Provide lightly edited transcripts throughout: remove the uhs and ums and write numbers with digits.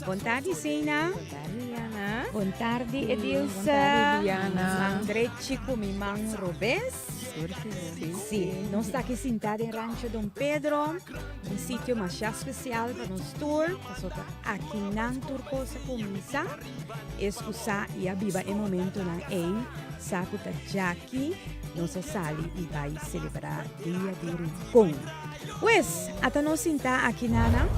Bon tardi, Sena. Bon tardi, Diana. Bon tardi, Edilsa. Bon tardi, Diana. Man drechi ku mi man robes. Sí, nos ta aki sintá den Rancho Don Pedro, un sitio masha spesial pa nos tur, pasobra aki nan tur kos a kuminsá. Es ku sa i a biba e momentonan ei, sa ku ta djaki nos a sali i bai selebrá Dia di Rincon. Pues, ata nos sintá aki nana,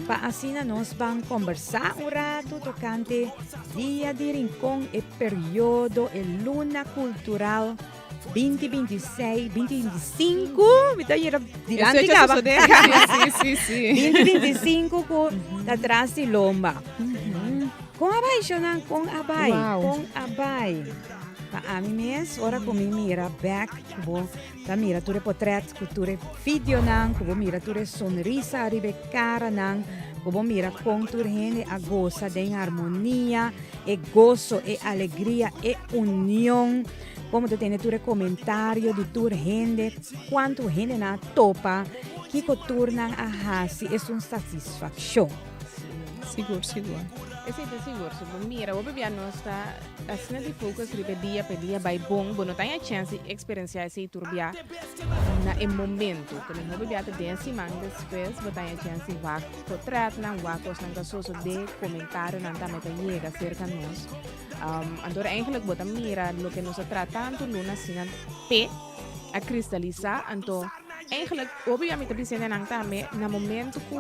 pa asina nos ban kombersá un ratu tokante Dia di Rincon, e periodo, e luna kultural binti binti i seis, binti binti i sinku, mi ta yera dilanti kaba. Sí, sí, sí. 2025 ku ta tras di lomba. Kon a bai, Shonan? Kon a bai? Wow. Kon a bai? Pa ami mes, ora ku mi mira bek, ku bo ta mira tur e potret, ku tur e videonan, ku bo mira tur e sonrisa riba e karanan, ku bo mira kon tur hende a gosa den harmonia, e goso, e alegria, e union. Como ta tene tur e comentario di tur hende, cuanto hende nan a topa, kico tur nan a haci, es un satisfaccion. Sigur, sigur. Esei ta sigur. Si bo mira, hopi bia nos ta asina di focus riba e dia pa e dia bai bon, bo no ta haña chance di experiencia esei tur bia na e momento. Te men hopi bia ta den siman despues bo ta haña chance di wak potretnan, wak cosnan ta sosode, comentarionan tambe ta yega cerca nos. Anto eigenlijk bo ta mira loke nos a traha tantu luna asina p'e a kristalisá. Anto eigenlijk hopi bia mi ta bisa nan tambe na momento ku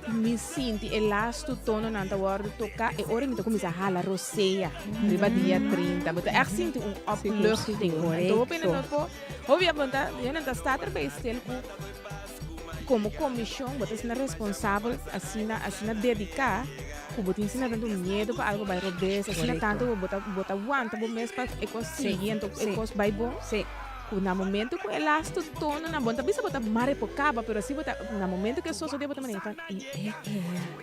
mi sinti e lastu tononan ta wòrdu toká e ora mi ta kuminsá hala rosea riba dia 30. Bo ta ègt sinti un opluchting. Anto hopi nan no por hopi bia bo ta nan ta sta erbij stil ku Komo komishon bo ta asina responsabel, asina asina dediká ku bo tin asina tantu miedu pa algu bai robes, asina tantu bo ta bo ta wanta bo mes pa e kos sigui anto e kos bai bon. Ku na momento ku e lastu tono nan bo no ta bisa bo ta mare por kaba pero si bo ta na momento ku e sosodé bo ta manera pan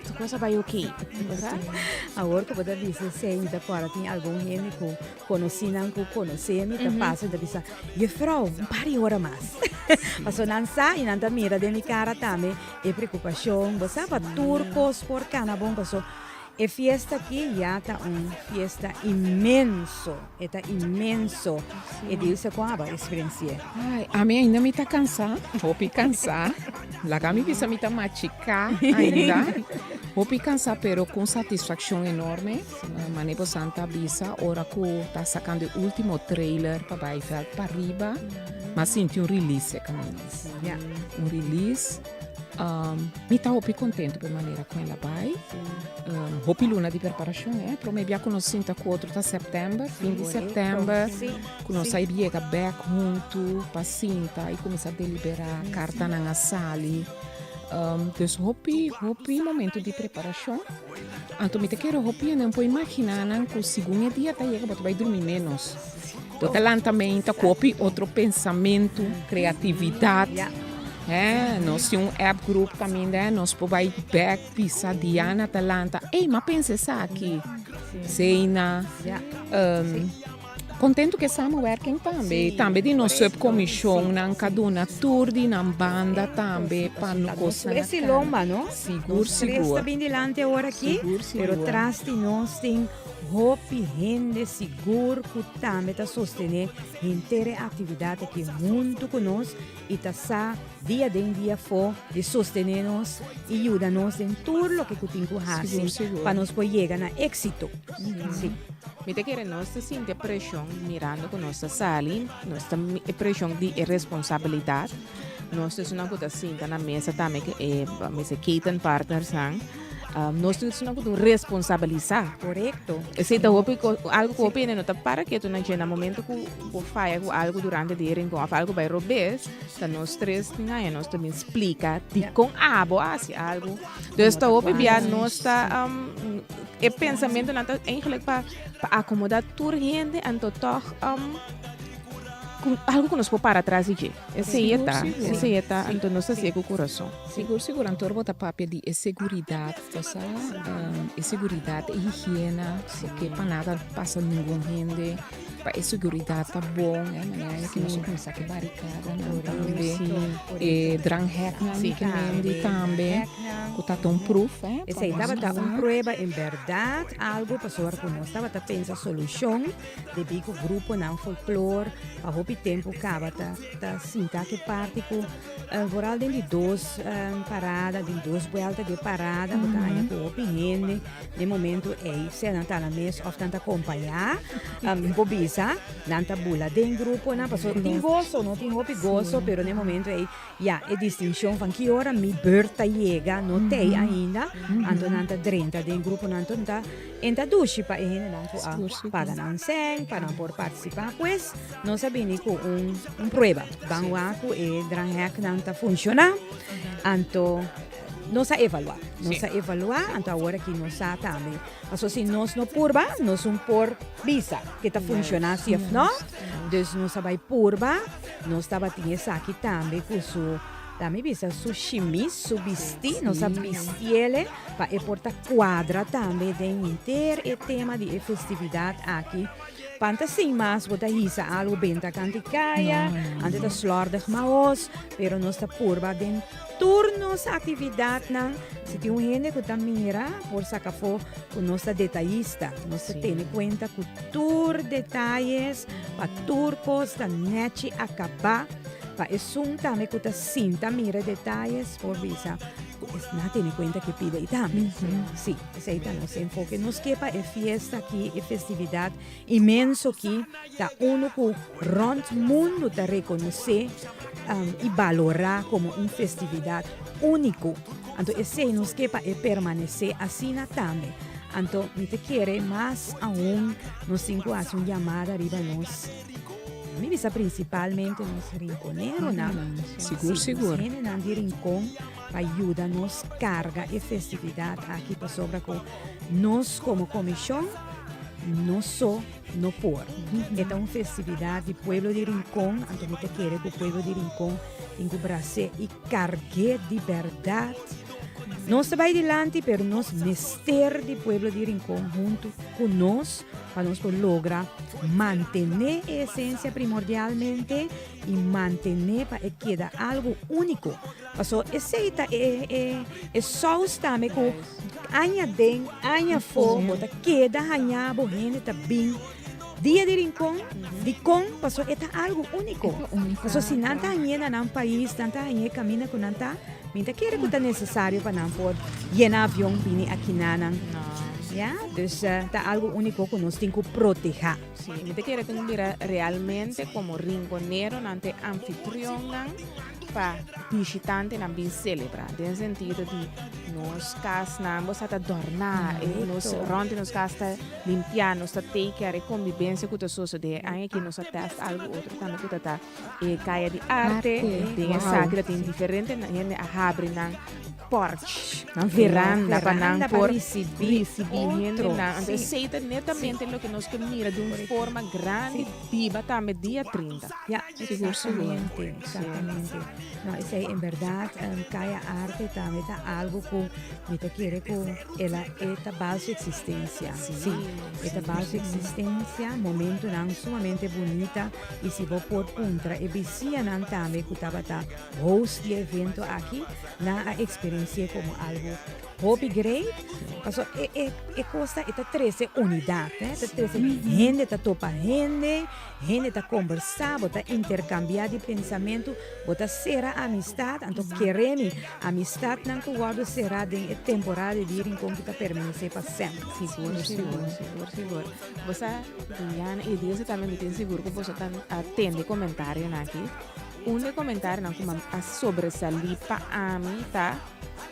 tur kos a bai oke, bo sa? Awor ku bo ta bisa esei mi ta kòrda tin algun hende ku Konosínan ku konosé mi ta pasa i ta bisa, Jufrou, un par di ora mas. Pasobra nan sa i nan ta mira den mi kara tambe e preokupashon. Bo sa pa tur kos por kana bon pasobra e fiesta aki ya ta un fiesta inmenso. E ta inmenso. E Dilsa kon aba eksperensi'é? Ai, ami ainda mi ta kansá, hopi kansá. Laga mi bisa mi ta machiká ainda. Hopi kansá pero ku un satisfakshon enorme. Mane bosan ta bisa ora ku ta sakando e ultimo trailer pa bai veld pariba, m'a sinti un release e kaminda. Ja. Un release. Um, mi ta hopi kontentu pa e manera ku el a bai. Um, hopi luna di preparashon, eh. Prome bia ku nos sinta ku otro ta sèptèmber, fin di sèptèmber, ku nos a yega bèk huntu pa sinta i kuminsá deliberá, kartanan a sali. Um, dus hopi, hopi momento di preparashon. Anto mi ta kere hopi hende por imaginá nan ku segun e dia ta yega bo ta bai drumi ménos. Bo ta lanta meinta ku hopi otro pensamentu, kreatividat. Hè, nos tin un app group kaminda nos por bai bèk bisa Diana ta lanta, ey m'a pensa esaki. Zeina. Kontentu ku e samenwerking tambe. Tambe di nos subkomishonnan ka duna tur di nan banda tambe pa no kosnan a Esi lomba, no? Sigur, Nos tres sigur. ta bin dilanti awor aki, Sigur, pero sigur. tras di nos tin hopi hende sigur ku tambe ta sostené henter e aktividat aki huntu ku nos i ta sa dia den dia afó di sostené nos i yuda nos den tur loke ku tin ku hasi Sigur, sigur. pa nos por yega na éksito. Sí. Mi ta kere nos ta sinti e preshon mirando ku nos ta sali, nos ta e preshon di e responsabilidat. Nos ta esunnan ku ta sinta na mesa tambe ku e mester ketenpartnersnan. Nos ta esunnan ku ta responsabilisá. Korekto. Esei ta hopi algu ku hopi hende no ta para ketu na dje. Na momento ku bo faya ku algu durante di e rincon òf algu bai robes, ta nos tres tin haña nos ta bin splika dikon abo a hasi algu. Dus ta hopi bia nos ta E pensamentonan ta eigenlijk pa pa acomoda tur hende anto toch um, Ku algu ku nos por para tras di dje. Esei e Sigur, ta, sigur. esei e ta, anto nos ta hasié ku kurason. Sigur, sigur. Anto ora bo ta papia di e seguridat, bo sa, e seguridat, e higiena, bo ke pa nada pasa ningun hende, pa e seguridat ta bon, e manera ku nos a kuminsá ku e barikadanan tambe, e drangheknan ke mendi tambe, ku ta ta un pruf, eh. Esei tabata un prueba en bèrdat, algu pasobra ku nos tabata pensa solushon. Debí ku gruponan folklor pa hopi tempu kaba ta ta sinta ku e parti ku vooral den di dos parada, den dos buelta di e parada bo ta haña ku hopi hende den momento ei sea nan ta na mes òf nan ta kompañá mi por bisa nan ta bula den gruponan pasobra tin goso no tin hopi goso pero den momento ei ya e distinshon van ki ora mi beurt ta yega no t'ei ainda anto nan ta drenta den gruponan anto nan ta En ta dushi pa e hendenan ku a paga nan sèn pa nan por partisipá. Pues nos a bini ku un un prueba. Ban wak ku e dranghèknan ta funshoná. Anto nos a evaluá. Nos a evaluá, anto awor aki nos sa tambe. Pasobra si nos no purba, nos un por bisa ke ta funshoná si òf nò. Dus nos a bai purba. Nos tabatin esaki tambe ku su, lami bisa, su shimis, su bistí. Nos a bistiele. Pa e por ta cuadra tambe den henter e tema di e festividad aki. Pan ta sin mas bo ta hisa algo benta kanti kaya, ante ta slordig maos, pero nos ta purba den tur nos actividadnan. Si tin un hende cu ta mira por saca afo cu nos ta detayista, nos ta tene cuenta cu tur detayes pa tur cos ta nechi acaba, pa esun tambe cu ta sinta mira detayes por bisa. Ku esnan tene kuenta ke pida i tambe. Sí, esei ta nos enfoke. Nos ke pa e fiesta aki, e festividat inmenso aki, ta unu ku rònt mundu ta rekonosé i balorá komo un festividat úniko. Anto esei nos ke pa e permanesé asina tambe. Anto mi ta kere mas aun nos tin ku hasi un yamada riba nos. Mi bisa prinsipalmente nos rinkoneronan. Sigur, sigur. Nos hendenan di Rincon pa yuda nos karga e festividat aki pasobra ku nos komo komishon nos so no por. E ta un festividat di pueblo di Rincon, anto mi ta kere ku pueblo di Rincon tin ku bras'é i karg'é di bèrdat. Nos ta bai dilanti pero nos mester di pueblo di Rincon huntu ku nos. Pa nos por logra mantené e esensia primordialmente i mantené pa e keda algu úniko. Paso esei ta e e e sous tambe ku aña den aña afó bo ta keda haña bo hende ta bin Dia di Rincon. Dikon? Paso e ta algu úniko. Paso si nan ta hañ'é na nan pais, nan ta hañ'é kaminda ku nan ta, Mi ta kere ku ta nesesario pa nan por yena avion bini akinanan. Ya, dus ta algu úniko ku nos tin ku protehá. Sí, mi ta kere tin mira realmente komo rinkoneronan ta e anfitrionnan pa bishitantenan bin selebrá. Den sentido di nos kasnan bo sa ta dòrná, nos rònt di nos kas ta limpiá, nos ta take care e kombibensia ku ta sosodé. E aña aki nos a tèst algu otro tambe ku ta ta. E kaya di arte, den esaki ta tin diferente hende a habri nan porch, nan veranda pa nan por risibí hendenan. Anto esei ta netamente loke nos ke mira di un forma grandi biba tambe dia 30. Ja, exactamente, exactamente. No, esei en berdad Kaya Arte tambe ta algo ku mi ta kere ku el a e ta bal su existencia. Sí, e ta bal su existencia, momentonan sumamente bunita. I si bo por puntra e bisianan tambe ku tabata host di e evento aki, nan a eksperensi'é komo algu hopi great. Paso e e e kos ta e ta trese unidat, e ta trese hende ta topa hende, hende ta kombersá, bo ta interkambiá di pensamentu, bo ta sera amistat. Anto kere mi, amistatnan ku wòrdu será den e temporada di Rincon ku ta permanesé pa semper. Sigur, sigur, sigur, sigur. Bo sa, Diana i Dilse tambe mi tin sigur ku boso ta a tende komentarionan aki. Un di e komentarionan ku a sobresalí pa ami ta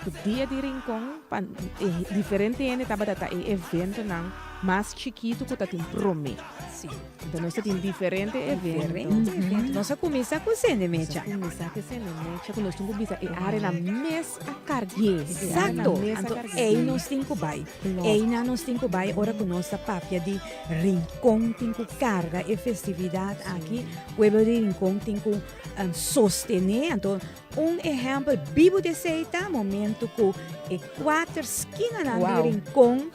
ku dia di Rincon pa e diferente hende tabata ta e eventonan. mas chikitu ku ta tin promé. Sí. Anto nos ta tin diferente evento. Diferente evento. Nos a kuminsá ku sende mecha. Nos a kuminsá ku sende mecha ku nos tin ku bisa e área mes a karg'é. Eksakto. Anto ei nos tin ku bai. Einan nos tin ku bai ora ku nos ta papia di Rincon tin ku karga e festividat aki. Pueblo di Rincon tin ku sostené. Anto un ehèmpel bibu di esei ta momento ku e kuater skinanan di Rincon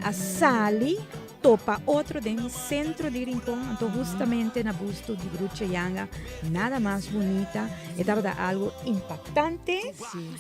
a sali topa otro den sentro di Rincon, anto hustamente na busto di Brucha Yanga. Nada mas bunita. E tabata algo impactante.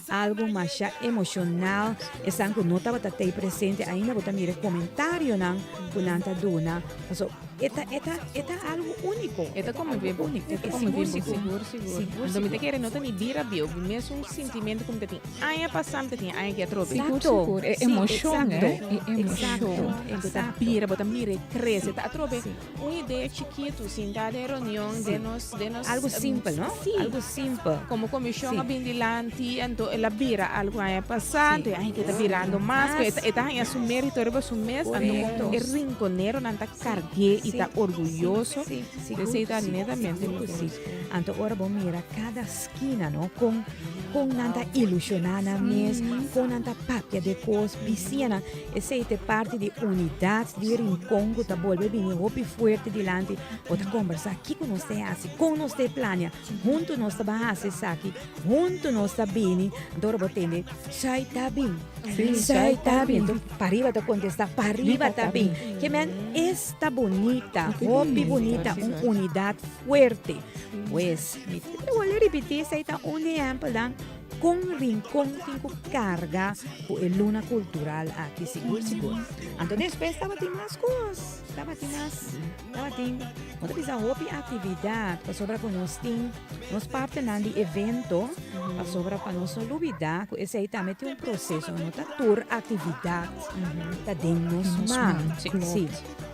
Algo masha emocional. Esnan cu no tabata tey presente ainda bo ta mira e comentarionan cu nan ta duna. Paso e ta e ta e ta algo unico. E ta convivi bo. E ta convivi bo. Sigur, sigur. Anto mi ta kere no ta ni bira bieu. Mi mesun sintimento cu mi ta tin aña pasa mi ta tin aña aki atrobe. Sigur, sigur. E emocion, eh. E emocion. Anto ta bira, bo ta mira e crece. Ta atrobe. Un idea chikitu, sinta den reunion den nos, den nos. Algo simpel, no? Sí. Algo simpel. Como comisión a bin dilanti, anto el a bira algo aña pasá, anto e aña ta birando mas, pero e ta, e ta haña su mérito riba su mes, anto con e rinconeronan ta cargu'é y ta orguyoso, esei ta netamente loke nos ke. Anto ora bo mira cada skina, no, con, con nan ta ilusioná nan mes, con nan ta papia de cos, bisianan. Esei ta e parti di unidat di Rincon ku ta bolbe bini hopi fuerte dilanti. Bo ta kombersá kiko nos ta hasi, kon nos ta e plania. Huntu nos ta ban hasi esaki, huntu nos ta bini. Anto ora bo tende, Sùi ta bin, Sùi ta bin. Anto pariba ta kontestá, Pariba ta bin. Ke men esta bunita, hopi bunita, un unidat fuerte. Pues, mi ta bolbe ripití, esei ta un di ehèmpelnan. Kon Rincon tin ku karga ku e luna kultural aki sigur sigur. Anto despues tabatin mas kos, tabatin mas, tabatin, bo ta bisa hopi aktividat pasobra ku nos tin nos partenan di evento pasobra pa nos no lubida ku esei tambe tin un proseso, no ta tur aktividat ta den nos man. Sí,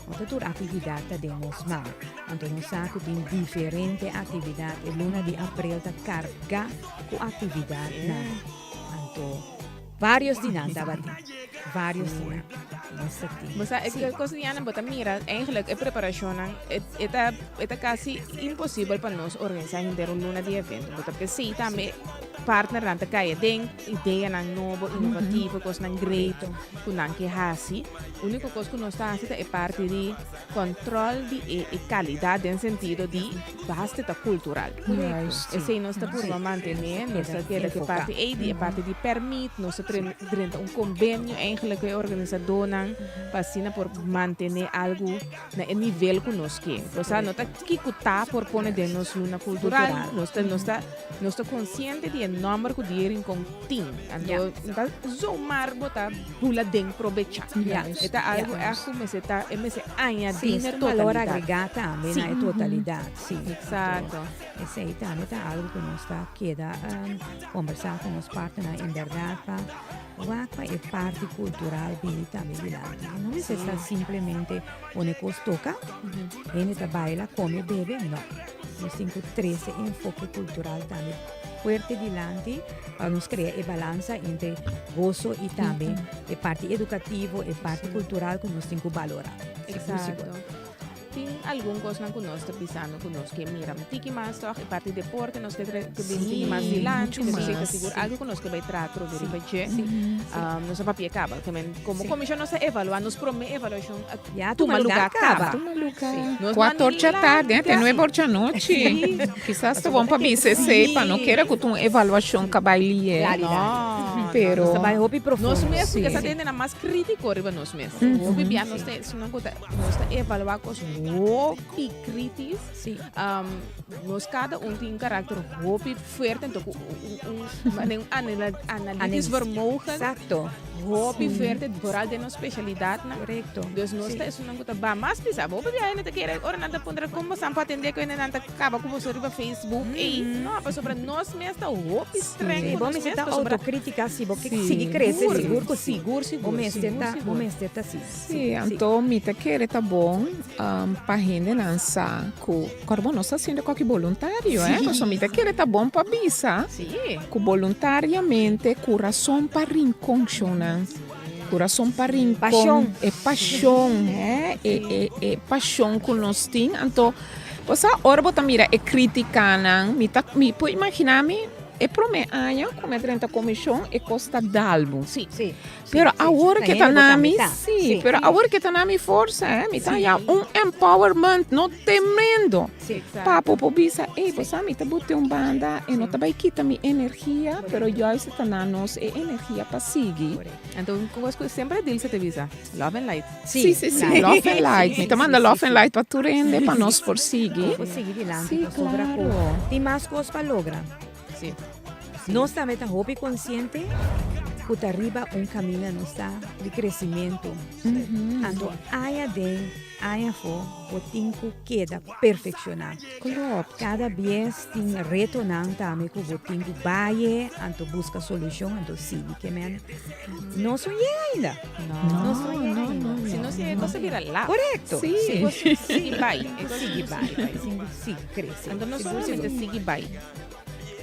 no ta tur aktividat ta den nos man. Anto nos sa ku tin diferente aktividat, e luna di aprel ta karga. Ku aktividatnan anto varios di nan tabatin varios di nan nos ta tin. Bo sa e kos di Diana bo ta mira eigenlijk e preparashonnan e ta e ta kasi imposibel pa nos organisa henter un luna di evento bo ta p'esei tambe partnernan ta kai aden ideanan nobo inovativo kosnan great ku nan ke hasi uniko kos ku nos ta hasi ta e parti di Control di e e calidad den sentido di baste ta cultural. Juist. Esey nos ta purba mantene, nos ta keda cu e parti ey di e parti di permit, nos ta drenta un convenio eigenlijk cu e organisadonan pa asina por mantene algo na e nivel cu nos ke. Osea no ta kico ta por pone den nos luna cultural, nos ta nos ta nos ta consciente di e nomber cu di e Rincon tin. Anto no ta zomaar bo ta bula den probecha. E ta algo echt ku mester ta, e mester añadí na e Sí, balor totalidat. agregá tambe na e totalidat, sí. Exacto. Esei tambe ta algo ku nos ta keda kombersá ku nos partnernan en bèrdat pa wak pa e parti kultural bini tambe dilanti. No mester ta simplemente pone kos toka, hende ta baila, kome, bebe, no. Nos tin ku trese enfoke kultural tambe fuerte dilanti pa nos krea e balansa entre goso i tambe e parti edukativo, e parti kultural ku nos tin ku balorá. Exacto. Tin algun kosnan ku nos ta bisando ku nos ke mira un tiki mas tòg, e parti deporte nos ke ke bin tiki mas dilanti, muchu esei ta mas. sigur algu ku nos ke bai traha atrobe riba dje. Nos a papia kaba, ke men komo komishon nos ta evaluá, nos promé evaluashon a Ya tuma tuma lugá lugá kaba. kaba. Tuma lugá. Nos Kuater no orcha tardi, eh, te nuebe orcha anochi. Kisas ta bon pa bisa esei, pa no kere ku ta un evaluashon ka bai lié. No, no, Pero. Nos ta bai hopi profundo. Nos mes, Sí. ke sa tende na mas krítiko riba nos mes. Hopi bia nos ta esnan ku ta nos ta evaluá kos hopi kritis. Sí. Nos kada un tin un karakter hopi fuerte, anto ku un un un analytisch vermogen. Exacto. Hopi fuerte, vooral den nos specialidadnan. Correcto. Dus nos ta esunnan ku ta ba mas pisa. Bo hopi biaha hende ta kere ora nan ta puntra kon bosan por atende ku hende nan ta kaba ku boso riba Facebook. Ey, no, pasobra nos mes ta hopi streng ku Bo nos mester mes ta pasobra. autokritika si bo ke sigui krese, sigur ku si. Sigur, sigur, Bo mester sigur, ta, bo sigur. mester ta si. Sí, anto mi ta kere ta bon pa hendenan sa ku kòrda bo no sta hasiendo koki boluntario, eh? Pasobra mi ta kere ta bon pa bisa ku boluntariamente Kurason pa Rincon shownan. Kurason pa Rincon. Pashon. E pashon, hè? E, e, e pashon ku nos tin. Anto, bo sa, ora bo ta mira e kritikanan, mi ta, mi por imaginá mi e promé aña ku mi a drenta komishon, e kos ta dal bo. Sí. Sí. Pero awor Ta ke ta hende bo na tambe mi, ta. sí, Sí. pero awor ke ta na mi forsa, hè, mi ta haña un empowerment no tremendo. Sí. Pa bo por bisa, ey, bo sa mi ta bote un banda, e no ta bay kita mi energia, pero juist ta na nos e energia pa sigui. Anto un kos ku semper Dilsa ta bisa, love and light. Sí, sí, sí, love and light. Mi ta manda love and light pa tur hende pa nos por sigui. Por sigui dilanti, Sí, pasobra ku claro. tin mas kos pa logra. Sí. Nos tambe ta hopi konsiente ku ta riba un kaminda nos ta di kresimentu. Anto aña den, aña afó bo tin ku keda perfekshoná. Klopt. Kada bies tin retonan tambe ku bo tin ku baye, anto buska solushon, anto sigui. Ke men nos no yega ainda. No. Nos no yega No, ainda. no, Si no. nos yega, kos ta bira laf. Korekto. Sí. Si kos sigui bai. E kos Sigui bai. Sigui krese. Anto no Sigur, solamente sigur. sigui bai.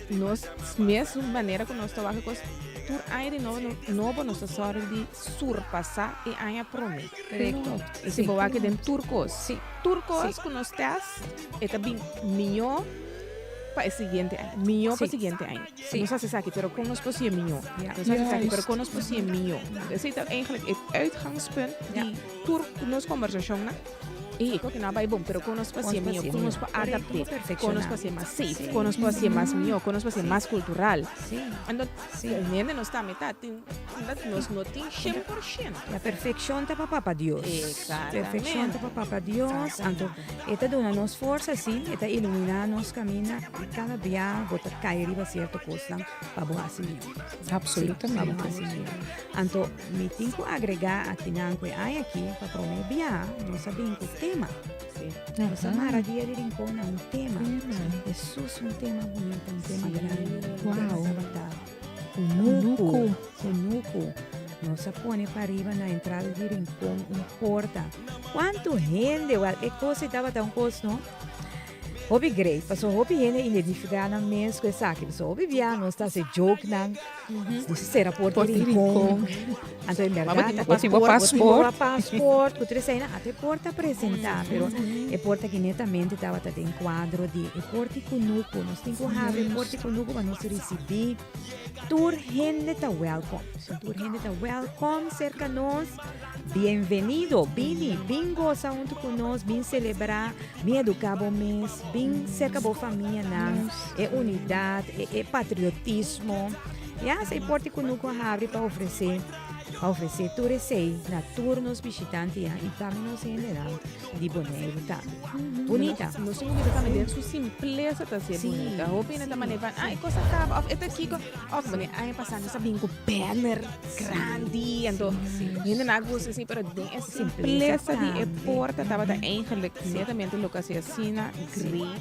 Nos mes manera ku nos ta wak e kos tur aña di nobo nobo nos ta sòru di surpasá e aña promé. Korekto. I si bo wak den tur kos. Sí. Tur kos ku nos tèst e ta bin mihó pa e siguiente aña. Mihó pa e Sí. siguiente aña. Sí. Nos hasi esaki pero kon nos por siña mihó. Ja. Nos hasi esaki pero Juist. kon nos por siña mihó. Esei ta eigenlijk e uitgangspunt Ja. di tur nos kombersashonnan. E ko que no bai bon, pero kon nos pa Kon hacié nos pa mihó, hacié kon nos mihó. pa adapté, Correcto, kon nos pa perfeccioná. hacié mas safe, Sí. kon nos pa hacié mas mihó, kon nos pa hacié mas cultural. Sí. Anto, Sí. hende nos tambe ta tin, omdat nos no tin 100%. La perfeccion ta pa Papa Dios. Exactamente. Perfeccion ta pa Papa Dios. Anto, e ta duna nos forsa, sí, e ta ilumina nos camina i cada bia bo ta cai riba cierto cosnan pa bo haci mihó. Absolutamente. Sí, pa bo haci mihó. Anto, mi tin ku agregá akinan ku e aña aki pa promé bia nos a bin ku tema. Nos a mara Dia di Rincon na un tema. Hesus un tema bunita, un tema grandi. Wow. Tabata kunuku, kunuku. Nos a pone pariba na entrada di Rincon un porta. Kuantu hende, wèl e kos ei tabata un kos no. Hopi great, paso hopi hende identifica nan mes cu esaki. Paso hopi bia nos ta haci jokenan, nos ta cera porta di rincon. Anto en berdad, Bo tin bo paspoort. Bo paspoort, cu tur eseinan, ata e porta presenta, pero e porta aki netamente tabata den cuadro di e porta di cunucu. Nos tin cu habri e porta di cunucu pa nos ricibi tur hende ta welcome. Tur hende ta welcome cerca nos. Bienvenido, bini, bin gosa huntu ku nos, bin selebrá, bin eduká bo mes, bin serka bo famianan, e unidat, e e patriotismo. Ya, esei por ti kunuku a habri pa ofresé, pa ofresé tur esei na tur nos bishitantenan i tambe nos hendenan di Boneiru tambe. Bunita. Nos tin ku bisa tambe den su simplesa ta ser bunita. Hopi hende ta manera van, ah, e kos a kaba, òf e ta kiko, òf manera aña pasá nos a bin ku banner. Grandi, anto hende na gusta así, pero den e simpleza di e porta tabata eigenlijk netamente loke a hasi asina great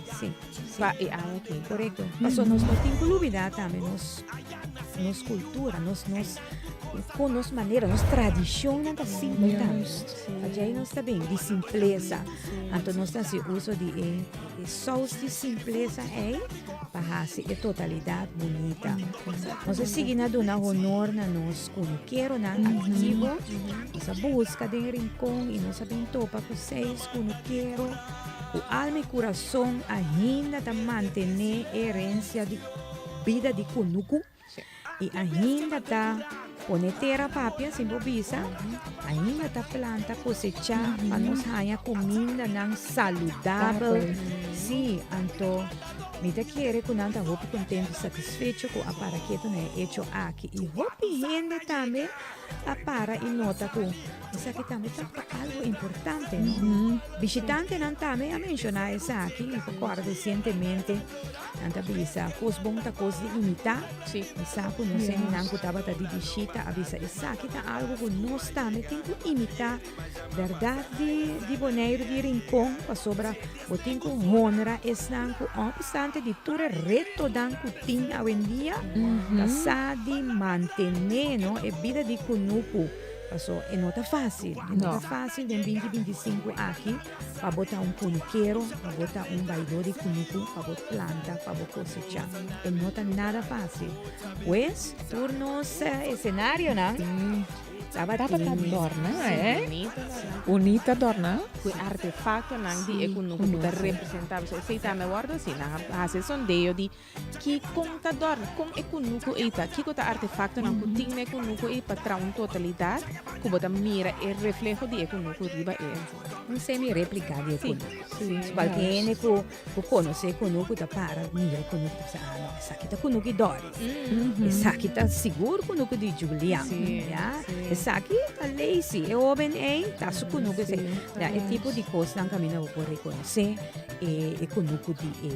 pa e aña aki. Korekto. Pasobra nos no tin ku lubida tambe nos nos kultura, nos nos kon nos manera, nos tradishonnan ta simpel tambe. Pasobra nos ta bin di simplesa. Anto nos ta hasi uso di e E sous di simplesa ei pa hasi e totalidat bunita. Nos a sigui na duna honor na nos kunukeronan aktivo. Nos a buska den Rincon i nos a bin topa ku seis kunukero ku alma i kurason ainda ta mantené e herensia di bida di kunuku. I ainda ta pone tera papia, sin bo bisa, ainda ta planta kosechá pa nos haña kumindanan saludabel. Sí, anto mi ta kere ku nan ta hopi kontentu i satisfecho ku a para ketu na e echo aki. I hopi hende tambe a para i nota ku esaki tambe ta algu importante, no? Bishitantenan tambe a menshoná esaki, mi por kòrda resientemente. Nan ta bisa, Kos bon ta kos di imitá. Sí. Mi sa ku nos hendenan ku tabata di bishita a bisa esaki ta algu ku nos tambe tin ku imitá. Bèrdat di di Boneiru di Rincon, pasobra bo tin ku honra esnan ku òpstante di tur e retonan ku tin awendia, ta sa di mantené no e bida di kunuku. Paso e no ta fásil, e no ta fásil den 2025 aki. Pa bo ta un kunukero, pa bo ta un baidó di kunuku, pa bo planta, pa bo kosechá. E no ta nada fásil. Pues, tur nos esenarionan. Tabata dòrná, eh? Bunita dòrná. Ku e artefaktonan di e kunuku ku ta representá. Pasobra esei tambe a wòrdu hasi. Nan a hasi e sondeo di ki kon ta dòrna, kon e kunuku ei ta, kiko ta artefaktonan ku tin na e kunuku ei pa traha un totalidat ku bo ta mira e refleho di e kunuku riba e. Un semi replika di e kunuku. Si kualke hende ku konosé e kunuku ta para mira e kunuku ta bisa, ah no, esaki ta kunuku di Doris. Esaki ta sigur kunuku di Julian. Ya, esaki ta Lacey, e hoben ei ta su kunuku esei. Ya, e tipo di kosnan kaminda bo por rekonosé e kunuku di e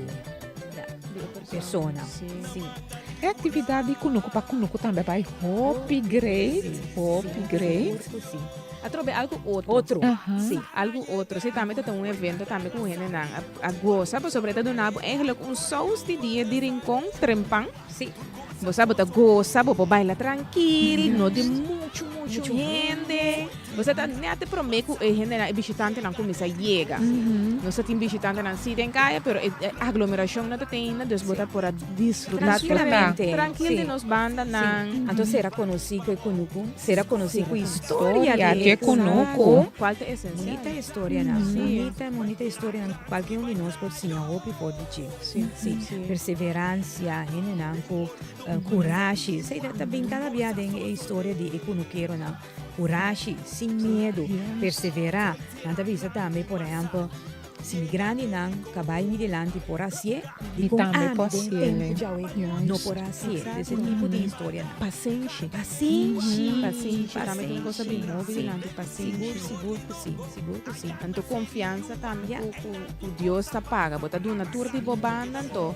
persona. Si. E aktividat di kunuku pa kunuku tambe a bai hopi great, hopi great. Atrobe algu otro. Otro, si. Algu otro. Si tambe ta ta un evento tambe ku hendenan a gosa pasobra e ta duna bo eigenlijk un sous di dia di Rincon trempan. Si. Bo sa bo ta gosa, bo por baila trankil, no tin muchu muchu hende. Bo sa ta net e prome ku e hendenan, e bishitantenan kuminsá yega. Nos ta tin bishitantenan si den kaya, pero e aglomerashon no ta tin ainda, dus bo ta por a disfrutá Trankilamente. Trankil di nos bandanan. Anto sera konosí ku e kunuku. Sera konosí ku historia di e kunuku. Kual ta esensial. Bunita historianan. Bunita, bunita historianan ku kualke un di nos por siña hopi for di dje. Sí. Perseveransia, hendenan ku kurashi. Esei ta bin kada bia den e historia di e kunukeronan. Kurashi, sin miedu, perseverá. Nan ta bisa tambe, por ehèmpel, Si mi grandinan ka bai mi dilanti por hasié, dikon ami den tempu djawe no por hasié? Ese tipo di historianan. Pasenshi. Pasenshi. Pasenshi tambe ta un cosa bin hopi dilanti, pasenshi. Sigur, sigur ku si, sigur ku si. Anto konfiansa tambe ku Dios ta paga. Bo ta duna tur di bo banda, anto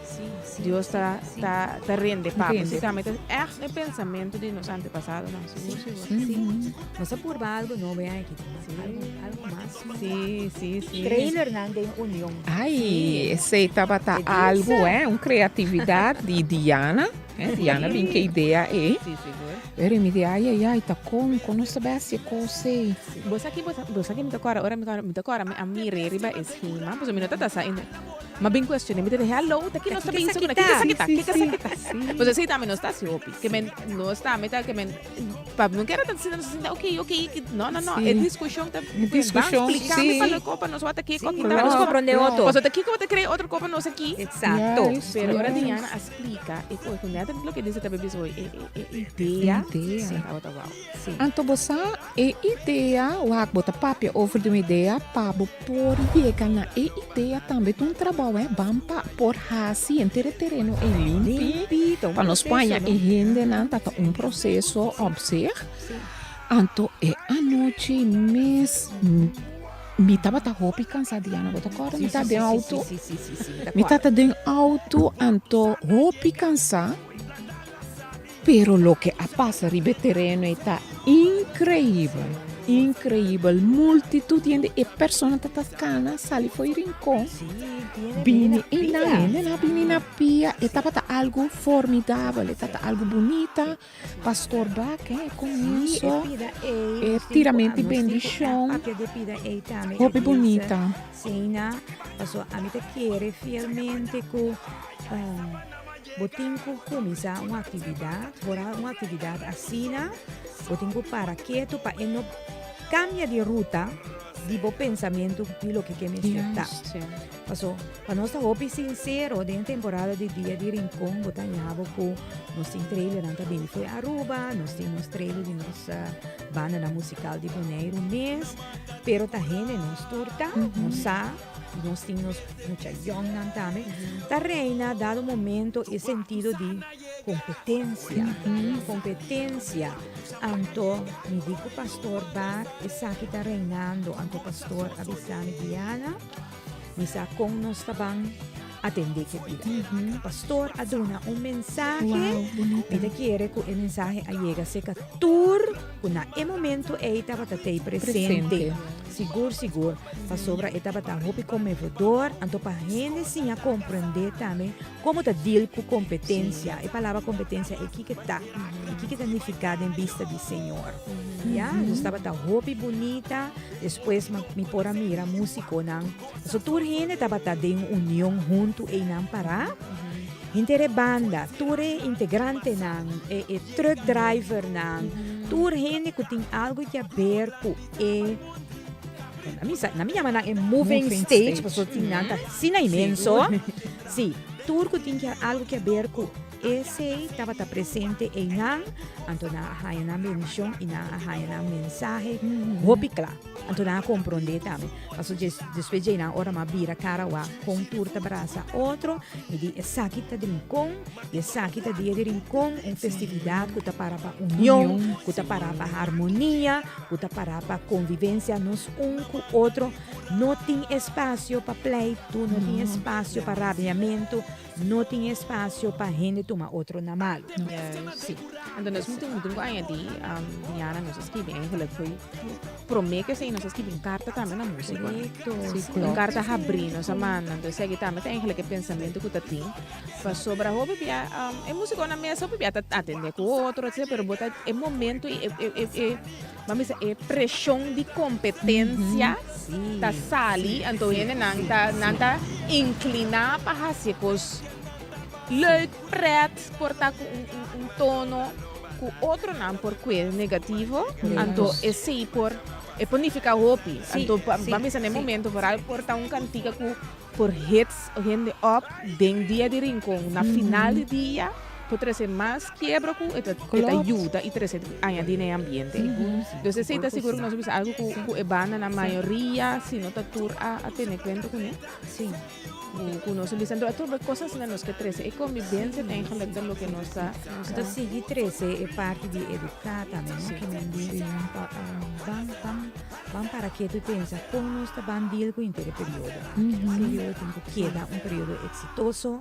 Dios ta ta rende pa bo. Si tambe ta ègt e pensamentu di nos antepasadonan, sigur, sigur. Si. Nos a purba algu nobo e aña aki. Algu, algu mas. Sí, sí, sí. Trailernan den union. Ai, esei tabata algu, eh, un creatividad di Diana. Eh, Diana bin ke idea ei. Sí, sigur. Pero mi di, ai, ai, ai, ta kon, kon nos ta bai hasi e kos ei? Bo sa ki, bo sa, bo sa ki mi ta kòrda ora mi kòrda, mi ta kòrda mi a mir'é riba e schema, pasobra mi no ta ta sa ainda. Ma bin kuestion'é, mi ta di, hello, ta ki nos ta bin sukuna? Kiko esaki ta? Kiko esaki ta? Pasobra esei tambe nos ta hasi hopi. Ke men, nos tambe ta, ke men. Pa no kere ta sinta nos sinta ok ok no no no e discusion ta E discusion, ban explica sí. pa lo copa nos wata kiko Sí, kita nos comprende otro. Paso ta kiko ta crea otro copa nos aki. Exacto. Juist, Pero ora juist. Diana a explica e ko ku net lo ke dice ta bebis hoy e e e idea. Idea. Sí, tabata wow. Sí. Anto bo sa e idea, wak bo ta papia over di un idea pa bo por yega na e idea tambe ta un trabou hè, ban pa por hasi henter e tereno ei limpi, Limpi, ta un pa nos proceso, paña no? e hendenan ta ta un proceso op zich. Sí. Anto e anochi mes mi tabata hopi cansa Diana, bo ta corda mi Sí, ta sí, den sí, auto? sí, sí, sí, sí, mi ta Mi corda. tata den auto anto hopi cansa. Pero loke a pasa riba e tereno ei ta increibel, increibel. Multitud di hende, e persona ta ta cana sali fo'i Rincon, bini i nan hende nan a bini na pia. E tabata algo formidabel, e tabata algo bunita. Pastor Bak, e comienso, e tiramento di bendicion, hopi bunita. Bo tin ku kuminsá un aktividat, foral un aktividat asina, bo tin ku para ketu pa e no kambia di ruta di bo pensamentu di loke ke mester ta. Paso, pa nos ta hopi sinsero, den temporada di Dia di Rincon bo ta haña bo ku nos tin trailernan ta bini fo'i Aruba, nos tin nos trailer di nos bandanan musikal di Boneiru mes, pero ta hende nos tur ta, nos sa. Nos tin nos mucha yongnan tambe. Ta reina dado momento e sentido di competencia. Competencia. Anto mi di cu pastor Bart esaki ta reinando. Anto pastor a bisa mi, Diana, mi sa con nos ta ban atende cu e bida. Pastor a duna un mensahe. Wow, bunita. Mi ta kere cu e mensahe a yega cerca tur cu na e momento ey tabata tey presente. Presente. Sigur, sigur, pasobra e tabata hopi konmovedor, anto pa hende siña komprendé tambe komo ta deal ku kompetensia. E palabra kompetensia ei kiko ta i kiko ta nifiká den bista di Señor. Ya, dus tabata hopi bunita. Despues mi por a mira músikonan. Pasobra tur hende tabata den un union huntu einan pará. Henter e banda, tur e integrantenan, e truck drivernan. Tur hende ku tin algu di haber ku e na mi sa na mi yama nan e moving Moving stage, stage. pasobra tin nan ta asina inmenso. Sí, tur ku tin algu di haber ku esei tabata presente einan, anto nan a haña nan bendishon i nan a haña nan mensahe hopi kla. Anto nan a komprondé tambe. Pasobra despues dje einan ora mi a bira kara wak kon tur ta brasa otro, mi di esaki ta Rincon. I esaki ta Dia di Rincon, un festividat ku ta para pa union, ku ta para pa harmonia, ku ta para pa konvivensia nos un ku otro. No tin espasio pa pleitu, no tin espasio pa rabiamentu, no tin espasio pa hende tuma otro na malu. Sí. Anto nos tin un ku añadí, Diana, nos a skibi eigenlijk foi promé ku esei nos a skibi un karta tambe na músiko. Korekto. Un karta habrí nos a manda. Anto esaki tambe ta eigenlijk e pensamentu ku ta tin. Pasobra hopi bia e musikonan mes hopi bia ta atende ku otro etcetera pero bo ta e momento y e e e ban bisa e preshon di kompetensia ta sali anto hendenan ta nan ta inkliná pa hasi e kos leuk pret por ta ku un un un tono ku otronan por kue negativo anto esei por e por nifiká hopi anto ban bisa na e momento foral por ta un kantika ku Por hits hende op den dia di Rincon na final di dia por trece mas kiebro cu e ta e ta yuda y trece añadi na e ambiente. Dus esey ta sigur cu nos a bisa algo cu cu e bandanan mayoria si no ta tur a a tene cuenta cune. Cu cu nos a bisa enton tur cos asina nos ke trece e convivencia ta eigenlijk ta loke nos ta nos Ta sigui trece e parti di educa tambe no ke men di pa ban ban Ban para ketu i pensa kon nos ta ban deal ku henter e periodo aki. E periodo tin ku keda un periodo eksitoso,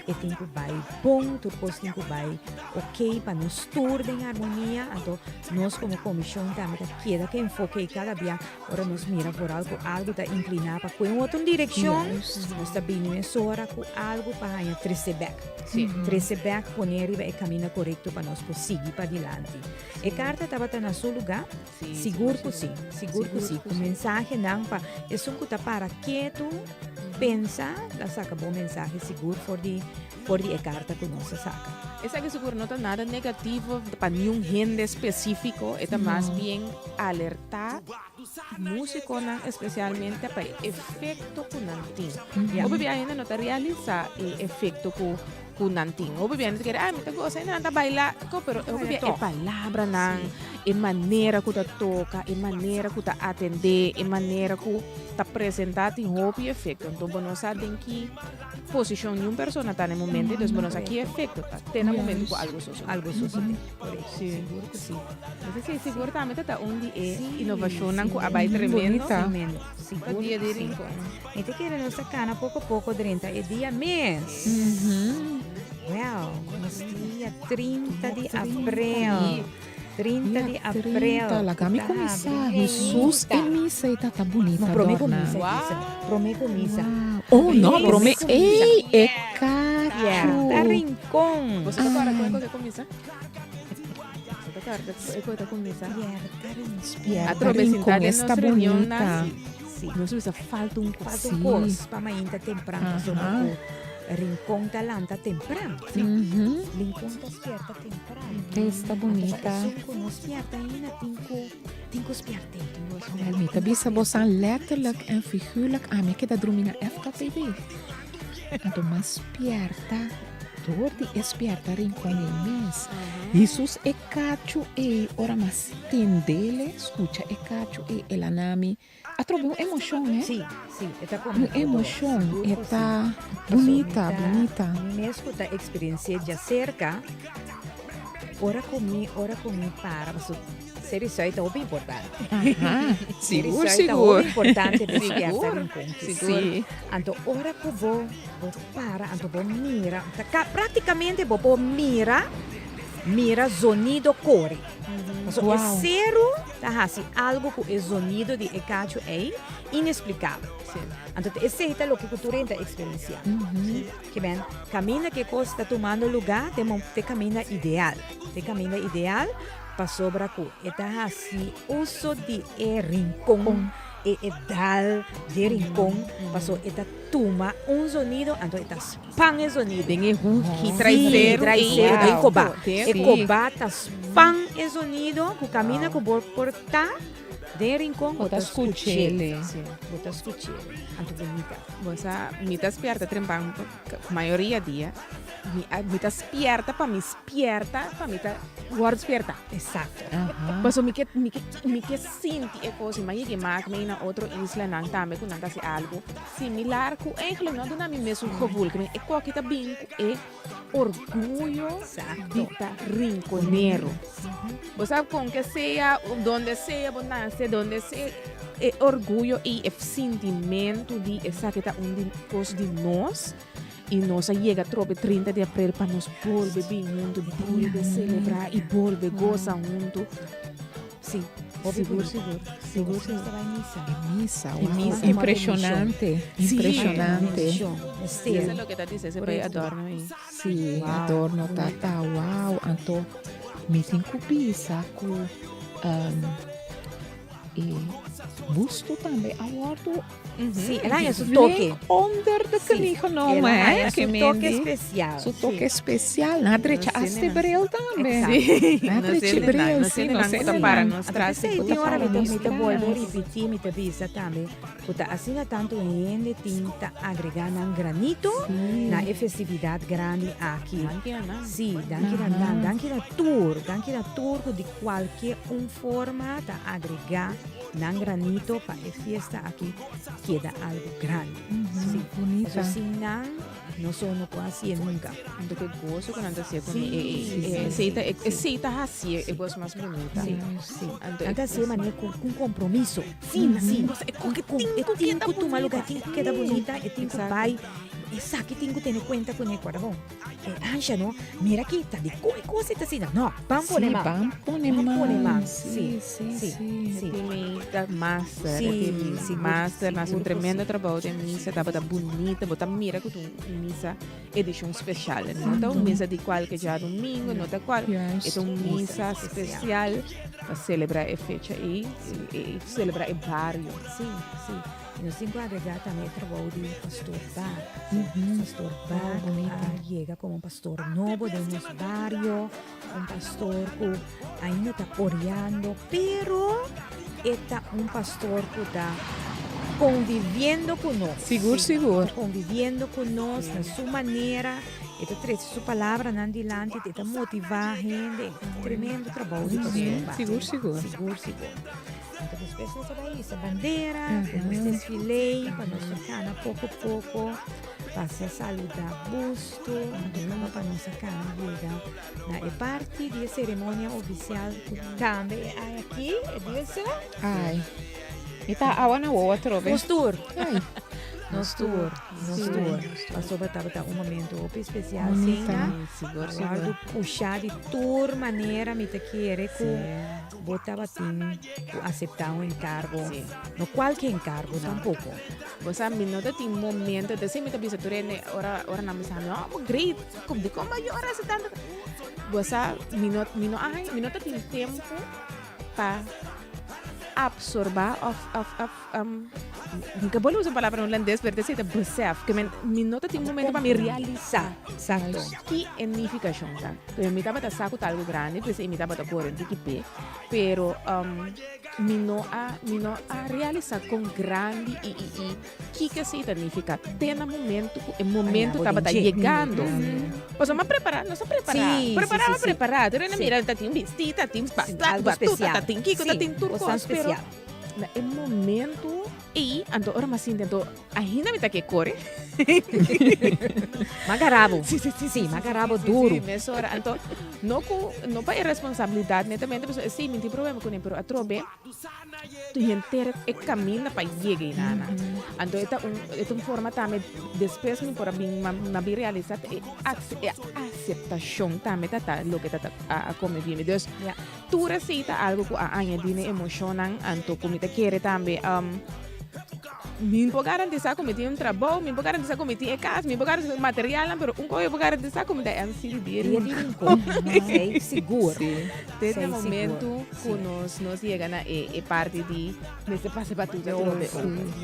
e tin ku bai bon, tur kos tin ku bai ok pa nos tur den harmonia. Anto nos komo komishon tambe ta keda ku e enfoke ei kada bia ora nos mira foral ku algu ta inkliná pa kue un otro direkshon, nos ta bini mesora ku algu pa haña trese bèk. Trese bèk pone riba e kaminda korekto pa nos por sigui padilanti. E karta tabata na su lugá. Sigur ku si, sigur ku si. Ku mensahenan pa esun ku ta para ketu, pensa, ta saka bon mensahe sigur for di for di e karta ku nos a saka. Esaki sigur no ta nada negativo pa niun hende spesífiko, e ta mas bien alertá músikonan espesialmente pa e efekto ku nan tin. Hopi bia hende no ta realisá e efekto ku ku nan tin. Hopi bia nan ta kere, ay mi ta gosa, hende nan ta baila, ko, pero hopi bia e palabranan, e manera ku ta toka, e manera ku ta atendé, e manera ku ta presentá tin hopi efekto. Anto bo no sa den ki posishon niun persona ta na e momento, dus bo no sa ki efekto ta te na momento ku algu sosodé. Algu sosodé, korekto. Sí. Sigur ku sí. Entonces sí, sigur tambe ta ta un di e inovashonnan ku a bai tremendo. Bunita. Tremendo. Pa Sigur dia ku di sí. Rincon. Mi ta kere nos ta kana poko poko drenta e dia mes. Well, nos dia 30 di april. 30 di april. 30, laga mi kuminsá. Hesus e misa ei ta ta bunita, No, promé ku Dorna. misa, Isa. Promé ku misa. Oh, no, promé. Promé ku misa. Ei, e Yeah, kachu. ta Rincon. Boso ta kòrda kon e kos a kuminsá? Boso ta kòrda kon e kos a kuminsá? Spierta Rincon. Spierta Atrobe sintá Rincon den esta nos reunionnan. bunita. Sí. Nos bisa falta un kos. Falta un kos pa mainta tempran pasobra ku Rincon ta lanta tempran. Rincon ta spierta tempran. Esta bunita. Esun ku no spierta ainda tin ku tin ku spiert'é. Wel, mi ta bisa bosan letterlijk en figuurlijk ami a keda drumi na FKPB. Anto mas spierta door di e spierta Rincon ei mes. Hesus e kachu ei ora mas tendele skucha e kachu ei el a nami Atrobe un emocion, eh? Sí, sí, e ta Un conmovedor. emocion, Sigur e cu ta sí. bunita, Pasobra mi ta- bunita. Mi mes cu ta experiencié djacerca, ora cu mi, ora cu mi para, paso ser esei ta hopi importante. Aha, Ser sigur, esei ta sigur. hopi importante pa spierta Sigur, rincon ki. sigur. Sí. Anto ora cu bo, bo para, anto bo mira, ta ca, practicamente bo por mira, mira zonido core. Paso e Wow. seru ta hasi algo ku e zonido di e kachu ei inesplikabel. Sí. Anto esei ta loke ku tur hende ta eksperensiá. Ke men, kaminda ku e kos ta tumando lugá te mo te kaminda ideal. Te kaminda ideal pasobra ku e ta hasi uso di e rinkon, e e dal di e rinkon, paso e ta tuma un zonido anto e ta span e zonido. Den e huki Sí, traisero traisero ei. den kobá. Den E sí. kobá ta span e. e zonido ku kaminda ku bo por ta den Rincon bo ta skuch'é. Bo ta skuch'é. Anto bunita. Bo sa, mi ta spierta trempan mayoria dia. Mi a, mi ta spierta pa mi spierta, pa mi ta wòrdu spierta. Exacto. Paso mi ke, mi ke, mi ke sinti e kos. Mi a yega mak mi na otro islanan tambe ku nan ta hasi algu similar ku eigenlijk no a duna mi mesun gevoel. Ke men e koki ta bin ku e orguyo di ta rinkonero. Bo sa kon ke sea, donde sea bo nase, donde sea, e orguyo i e sintimentu di esaki ta un di kos di nos i nos a yega trobe 30 di aprel pa nos bolbe bin huntu, bolbe selebrá i bolbe gosa huntu. Sí, hopi sigur, sigur, sigur, sigur. Ta bai misa. E misa, E wow. misa. Impresionante, impresionante. Sí. Eso es lo que ta dice, ese bai adorno ahí. Sí, Wow. adorno tata, wow. Anto, mi tin ku bisa ku um, e busto tambe a wordo Sí, el a su toque. flink onder de knie genomen, El a hè? su Ke toque mendi. especial. Su toque especial. Na drecha No sé, hasta nena. bril tambe. Exacto. Na No drecha sé, nena, bril, no sí, sé, no nena, sé, ku ta nena. para nos Anto tras. p'esei Ku ta tin ora para mi ta nos mi ta bolbe tras. ripití, mi ta bisa tambe ku ta asina tantu hende tin ta agregá nan granito na e festividat grandi aki. Danki na nan. Sí, danki na nan, danki na tur, danki na tur ku di kualke un forma ta agregá nan granito pa e fiesta aki keda algu grandi. Sí, Bunita. pasobra sin nan nos so no por hasié nunka. Anto ke goso ku nan ta hasié ku Sí, mi. E, e, sí, e, sí, esei sí, ta, e, sí. esei ta hasié e kos mas bunita. Sí, sí. Anto Nan ta e- hasié manera ku un kompromiso. Sí, Sí. sí. E ku Ku tin e ku tin keda ku tuma bunita. lugar, tin ku keda bunita, e tin ku Exacto. bai. Esaki tin ku tene kuenta kuné, kòrda bon. E ansha no, mira aki ta di kon e kos ei ta asina. No, ban pone Sí, man. ban pone Ban pone man. man. Sí, Sí, sí, sí, sí. sí. Timmy ta master, Sí, Timmy sigur, master, hace un sigur ku tremendo sí. trabou den misa, tabata bunita, bo ta mira ku ta un misa edishon speshal, no ta un misa di kualke djadumingu, no ta kual, Juist. e ta un misa Misa spesial pa selebrá e fecha ei i i selebrá e bario. Sí, sí. I nos tin ku agregá tambe e trabou di Pastor Bak. Pastor Bak a yega komo un pastor nobo den nos bario, un pastor ku ainda ta oriando, pero e ta un pastor ku ta konviviendo ku nos. Sigur, sigur. Ta konviviendo ku nos na su manera, e ta trese su palabranan dilanti, e ta motivá hende. Tremendo trabou di Pastor Bak. Sigur, sigur. Sigur, sigur. Anto despues nos a bai hisa bandera, ku nos desfilé, pa nos ta kana poko poko, pasa saluda busto, anto kaba pa nos a kana yega na e parti di e seremonia ofisial ku tambe e ai aki, e dia Ai, mi ta awa na wowo atrobe. Nos tur. Ai. Nos tur, nos tur. Pasobra tabata un momento hopi spesial, Sina. Sigur, A sigur. wòrdu pushá di tur manera, mi ta kere ku Bo tabatin ku aseptá un enkargo, no kualke enkargo tampoko. Bo sa, mi no ta tin momento, ta esei mi ta bisa tur hende ora ora nan bisa mi, oh, bo great, dikon bo a yora asina tantu? Bo sa, mi no mi no a haña, mi no ta tin tempu pa absorbá òf òf òf mi ka por usa un palabra hulandes, pero ta esei ta besef, ke men mi no ta tin momento pa mi realisá Exacto. ki e nifikashon ta. Pero mi tabata sa ku ta algu grandi, p'esei mi tabata kore un tiki p'e. Pero mi no a mi no a realisá kon grandi i i i kiko esei ta nifiká te na momentu ku e momentu tabata yegando. Pasobra mi a prepará, nos a prepará, prepará a prepará. Tur hende a mira ta tin bistí, ta tin batuta, ta tin kiko, ta tin tur kos, pero na e momentu ei anto ora mi a sinti anto Ainda mi ta ke kore. Magarabo. Sí, sí, sí. Sí, magarabo duro. Sí, mesora. Anto, no ku, no pa e responsabilidat netamente, pasobra sí, mi tin problema kuné, pero atrobe tu henter e kaminda pa yega einana. Anto e ta un, e ta un forma tambe, despues mi por a bin, mi a bin realisa e e aseptashon tambe ta ta loke ta ta a konvivi mi. Dus, tur esei ta algu ku a añadi na e emoshonnan, anto ku mi ta kere tambe. Mi por garantisa ku mi tin un trabou, mi por garantisa ku mi tin e kas, mi por garantisa materialnan, pero un kos mi por garantisa ku mi ta MC di Dia Dia di Rincon. Esei sigur. Te na momento ku nos nos yega na e e parti di mester pasa batuta atrobe.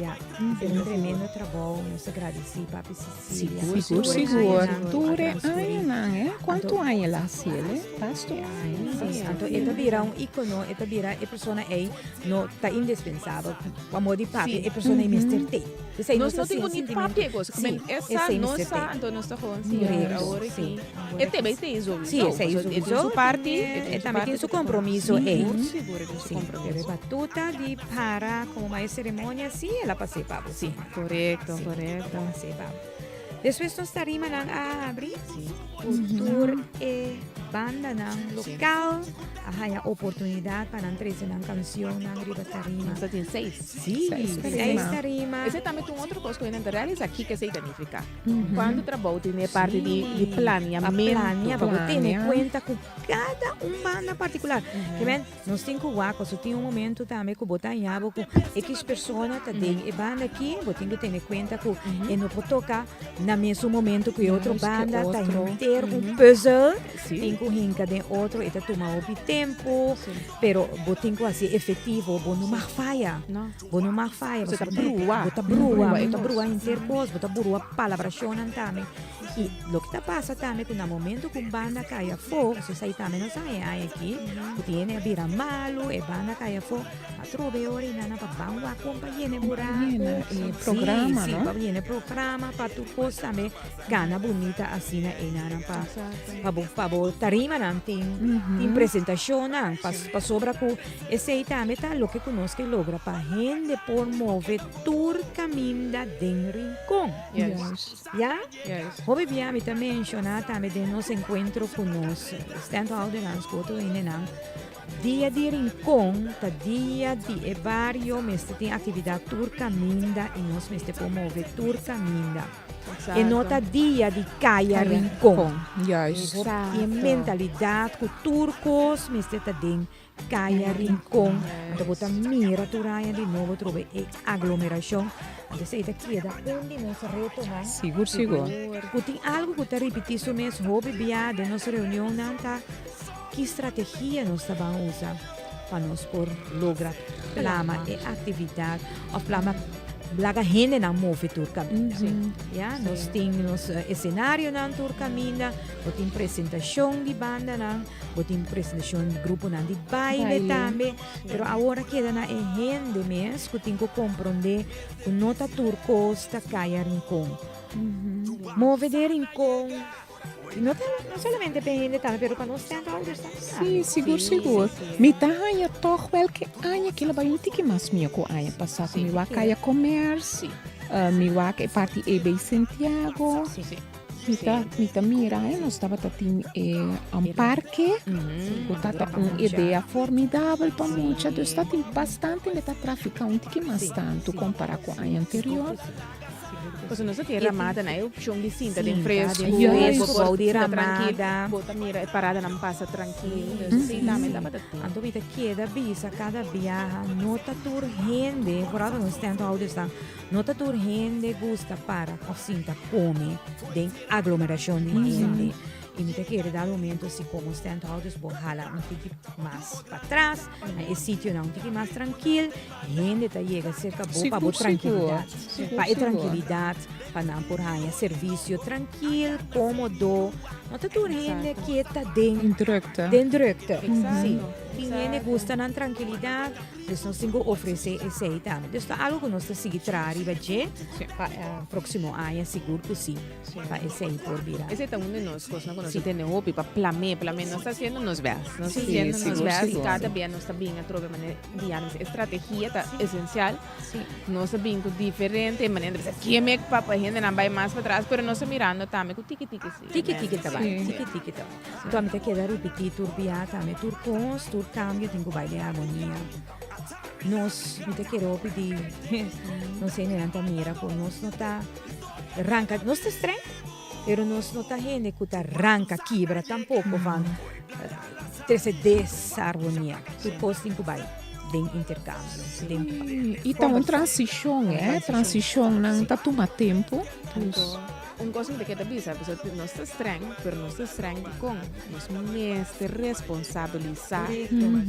Ya, esei un tremendo trabou, nos ta gradisi Papi Cecilia. Sigur, sigur. Tur e añanan, eh? Kuantu? Tantu aña el a hasi el, eh? Basto aña. Sí, anto e ta bira un icono, e ta bira e persona ei no ta indispensabel. Pa amor di papia, e persona ei mester te. Esei Nos ta no tin ku ni sentimiento. papia kos. Sí, Men esa esei no mester sa, te. anto nos ta gewoon sí. Correcto, Awor sí. aki. Awor E aki te bay sí. te sowieso. Sí, esei Paso e tin sowieso su parti, también, e tin e su tambe parti tin su ku ta compromiso ei. Sigur, sigur e tin su Sí, pero e compromiso. batuta di para como ma e ceremonia sí, el a pas'é pa bo. Sí, correcto, Sí, correcto. el a pas'é pa bo. Despues nos tarimanan a habri Sí. ku tur e bandanan local a haya oportunidad pa nan trece nan cancionnan riba tarima. Nos ta tin seis. Sí, Seis seis tarima. tarima. Ese tambe ta un otro cos cu nan ta realisa kico esey ta nifica. Cuanto trabou tin e parti di planeamento. Pa planea, pa bo tene Planea. cuenta cu cada un banda particular. Ke men, nos tin cu wak, pasobra tin un momento tambe cu bo ta haña bo cu X persona ta den e banda aki, bo tin cu tene cuenta cu e no por toca na mesun momento cu e otro Juist, cu e banda, ta otro. henter un puzzel, Sí. tin cu hinca den otro, e ta tuma hopi tempo, Sí. pero bo tin cu haci efectivo, bo no mag faya. No. Bo no mag faya, Bo ta pasobra brua. bo ta brua, Brua e bo ta kos. brua henter kos, bo ta brua palabrashonnan tambe. I loke ta pasa tambe ku na momento ku un banda kai afó, pasobra esei tambe nos a haña aña aki, ku tin hende a bira malu, e banda kai afó, atrobe e ora ei nan a pa ban wak kon pa yena e buraku. Yena e programa, Sí, sí, no? pa yena e programa, pa tur kos tambe gana bunita asina einan pa pa bo pa bo tarimanan tin tin presentashonnan pasobra ku esei tambe ta loke ku nos ke logra pa hende por move tur kaminda den Rincon. Ya? Hopi bia mi ta menshoná tambe den nos enkuentro ku nos standhoudernan ku otro hendenan. Dia di Rincon ta dia di e bario mester tin aktividat tur kaminda i nos mester por move tur kaminda. E no ta dia di Kaya Rincon. Juist. E mentalidat ku tur kos mester ta den Kaya Rincon. Anto bo ta mira tur aña di nobo trobe e aglomerashon. Anto esei ta keda un di nos retonan. Sigur, sigur. Ku tin algu ku ta ripití su mes hopi bia den nos reunionnan ta ki strategia nos ta ban usa pa nos por logra plama e aktividat òf plama laga hendenan move tur kaminda. Ya, nos tin nos esenarionan tur kaminda, bo tin presentashon di bandanan, bo tin presentashon di gruponan di baile tambe, pero awor a keda na e hende mes ku tin ku komprondé ku no ta tur kos ta kai a Rincon. Move den Rincon. No ta no solamente pa e hende tambe pero pa nos standhouders tambe. Sí, sigur sigur. Mi ta haña tòg welke aña kila bai un tiki mas mihó ku aña pasá ku mi wak Kaya Commerce, mi wak e parti EB Santiago. Mi ta mi ta mira eh nos tabata tin e un parke ku ta ta un idea formidabel pa mucha dus ta tin bastante mi ta trafiká un tiki mas tantu kompará ku aña anterior. Pasobra nos ta tin ramada na e opcion di sinta den Sinta fresco, den Juist. bo por Bou di sinta trankil, ramada. bo ta mira e paradanan pasa trankil. Dus esei tambe tabata tin. Anto mi ta keda bisa kada biaha no ta tur hende, vooral pa nos standhouders nan, no ta tur hende gusta para of sinta come den aglomeracion di hende. I mi ta kere dado momento si komo standhouders bo hala un tiki mas patras, na e sitionan un tiki mas trankil, hende ta yega serka bo pa bo Sigur, sigur. trankilidat. Sigur, Pa e sigur. trankilidat, pa nan por haña servisio trankil, kómodo. No ta tur hende Exacto. ke ta den Den drukte. den drukte. Exacto, Sí. Tin hende exacto. gusta nan trankilidat. Dus nos tin ku ofresé esei tambe. Dus ta algu ku nos ta sigui traha riba dje pa próksimo aña sigur ku sí pa esei por bira. Esei ta un di nos kosnan ku nos ta tene hopi pa plam'é, plam'é. Nos ta hasiendo nos bèst. Nos ta Sí, hasiendo nos sigur, bèst i sigur. kada bia nos ta bin atrobe manera di antes. E strategia ta esensial. Nos ta bin ku diferente manera di bisa kieme pa pa hendenan bai mas patras, pero nos ta mirando tambe ku tiki tiki sí. Tiki tiki ta bai, Sí. tiki tiki ta bai. Anto ami ta keda ripití tur bia tambe, tur kos, tur kambio tin ku bai den armonia. Nos, mi ta kere hopi di nos hendenan ta mira ku nos no ta ranka, nos ta streng, pero nos no ta hende ku ta ranka kibra tampoko van trese desarmonia. Tur kos tin ku bai den interkambio, den I ta un transishon, eh, transishonnan ta tuma tempu. Dus. Un kos mi ta keda bisa, pasobra nos ta streng, pero nos ta streng dikon? Nos mester responsabilisá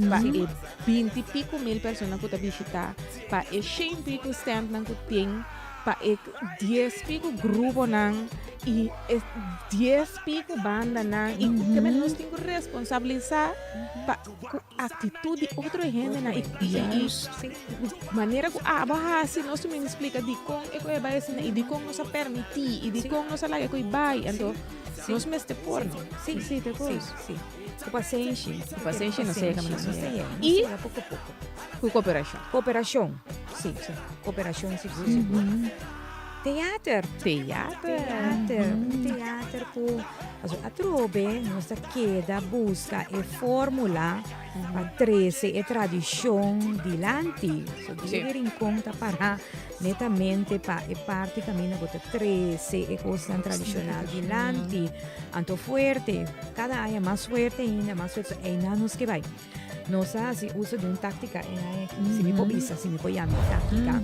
pa e binti piku mil persona ku ta bishitá, pa e shen piku stèntnan ku tin. Pa e dies pico gruponan y e dies pico bandanan y cu ke nos tin cu responsabilisa pa cu actitud di otro hendenan y y manera cu abo a haci nos tin mester splica dicon e cu e bay asina y dicon nos a permiti y dicon nos a laga e cu e bay anto nos mester por Sí, sí te cos. Sí, sí. Cu pasenshi. Cu pasenshi nos yega Nos yega. Y poco poco. Cu cooperacion. Cooperacion. Sí, sí. Cooperacion sigur, sigur. Theater. Theater. Theater. Un theater cu aso atrobe nos ta keda busca e formula pa trece e tradicion dilanti. So Dia di Rincon ta para netamente pa e parti caminda bo ta trece e cosnan tradicional dilanti. Anto fuerte, cada aña mas fuerte ainda, mas fuerte. So einan nos ke bai. Nos a hasi uso di un táctica e aña aki, si mi por bisa, si mi por yama táctica.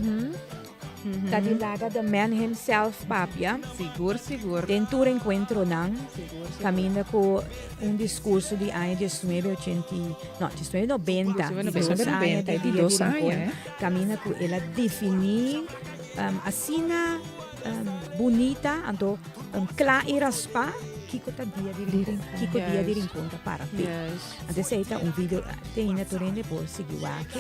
Ta di laga the man himself papia. Sigur, sigur. Den tur encuentronan. Sigur, sigur. Caminda cu un discurso di aña diesnuebe ochenta i, no, diesnuebe nobenta. Diesnuebe nobenta, di dos aña, eh. Caminda cu el a defini asina bunita, anto cla i raspa, kico ta Dia di Rincon, kico Dia di Rincon ta para p'e. Anto esei ta un video te ainda tur hende por sigui wak.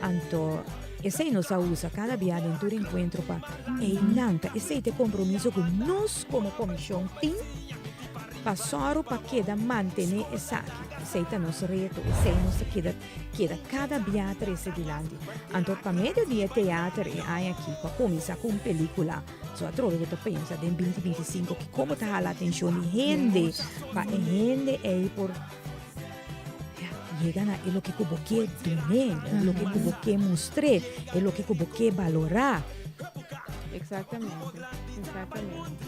Anto esei nos a usa kada bia den tur enkuentro pa einan ta esei ta e kompromiso ku nos komo komishon tin pa sòru pa keda mantené esaki. Esei ta nos reto, esei nos ta keda keda kada bia trese dilanti. Anto pa medio di e teater e aña aki ku a kuminsá ku un pelíkula. So atrobe bo ta pensa den binti binti sinku ki kon bo ta hala atenshon di hende pa e hende ei por ya yega na e loke ku bo ke dun'é, e loke ku bo ke mustr'é, e loke ku bo ke balorá. Exactamente, exactamente.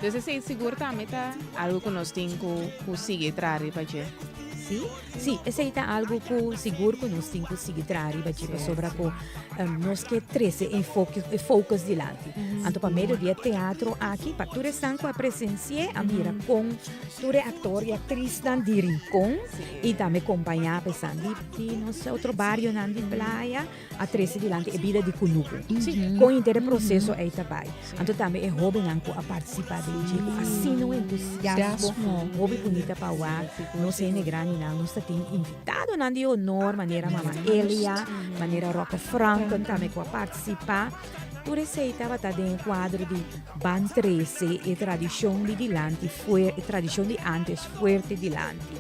Dus esei sigur tambe ta algo ku nos tin ku ku sigui traha riba dje. Sí, sí, esei ta algo ku sigur ku nos tin ku sigui traha riba dje pasobra ku nos ke trese e focus, e focus dilanti. Anto pa medio di e teatro aki, pa tur esnan ku a presensi'é a mira kon tur e aktor i aktrisnan di Rincon i tambe kompañá pa esnan di di nos otro barionan di Playa a trese dilanti e bida di kunuku. Kon henter e proseso ei ta bai. Anto tambe e hóbennan ku a partisipá den dje ku asina un entusiasmo hopi bunita pa wak. Nos hende grandinan nos ta tin invitadonan di honor manera Mama Elia, manera Rocco Franken tambe ku a partisipá. Tur esei tabata den e kuadro di ban trese e tradishon di dilanti fuer, e tradishon di ántes fuerte dilanti.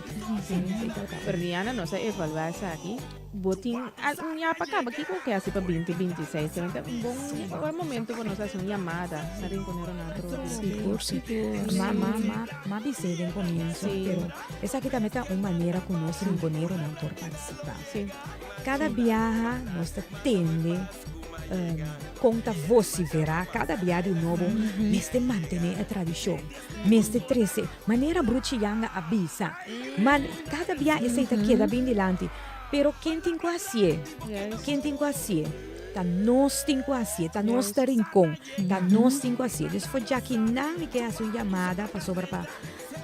Pero Diana nos a evaluá esaki. Bo tin un yapa kaba kiko ke hasi pa binti binti seis ta un bon bon momento pa nos hasi un yamada na Rinconeronan atrobe. Sigur sigur. Ma ma ma ma bis'é den komienso pero esaki tambe ta un manera ku nos rinconeronan por partisipá. Kada biaha nos ta tende kon ta vosiferá kada biaha di nobo mester mantené e tradishon. Mester trese, manera Bruchi Yanga a bisa. Man, kada bia esei ta keda bin dilanti. Pero ken tin ku hasié? Ken tin ku hasié? Ta nos tin ku hasié, ta nos ta Rincon, ta nos tin ku hasié. Dus for djakinan mi ke hasi un yamada pasobra pa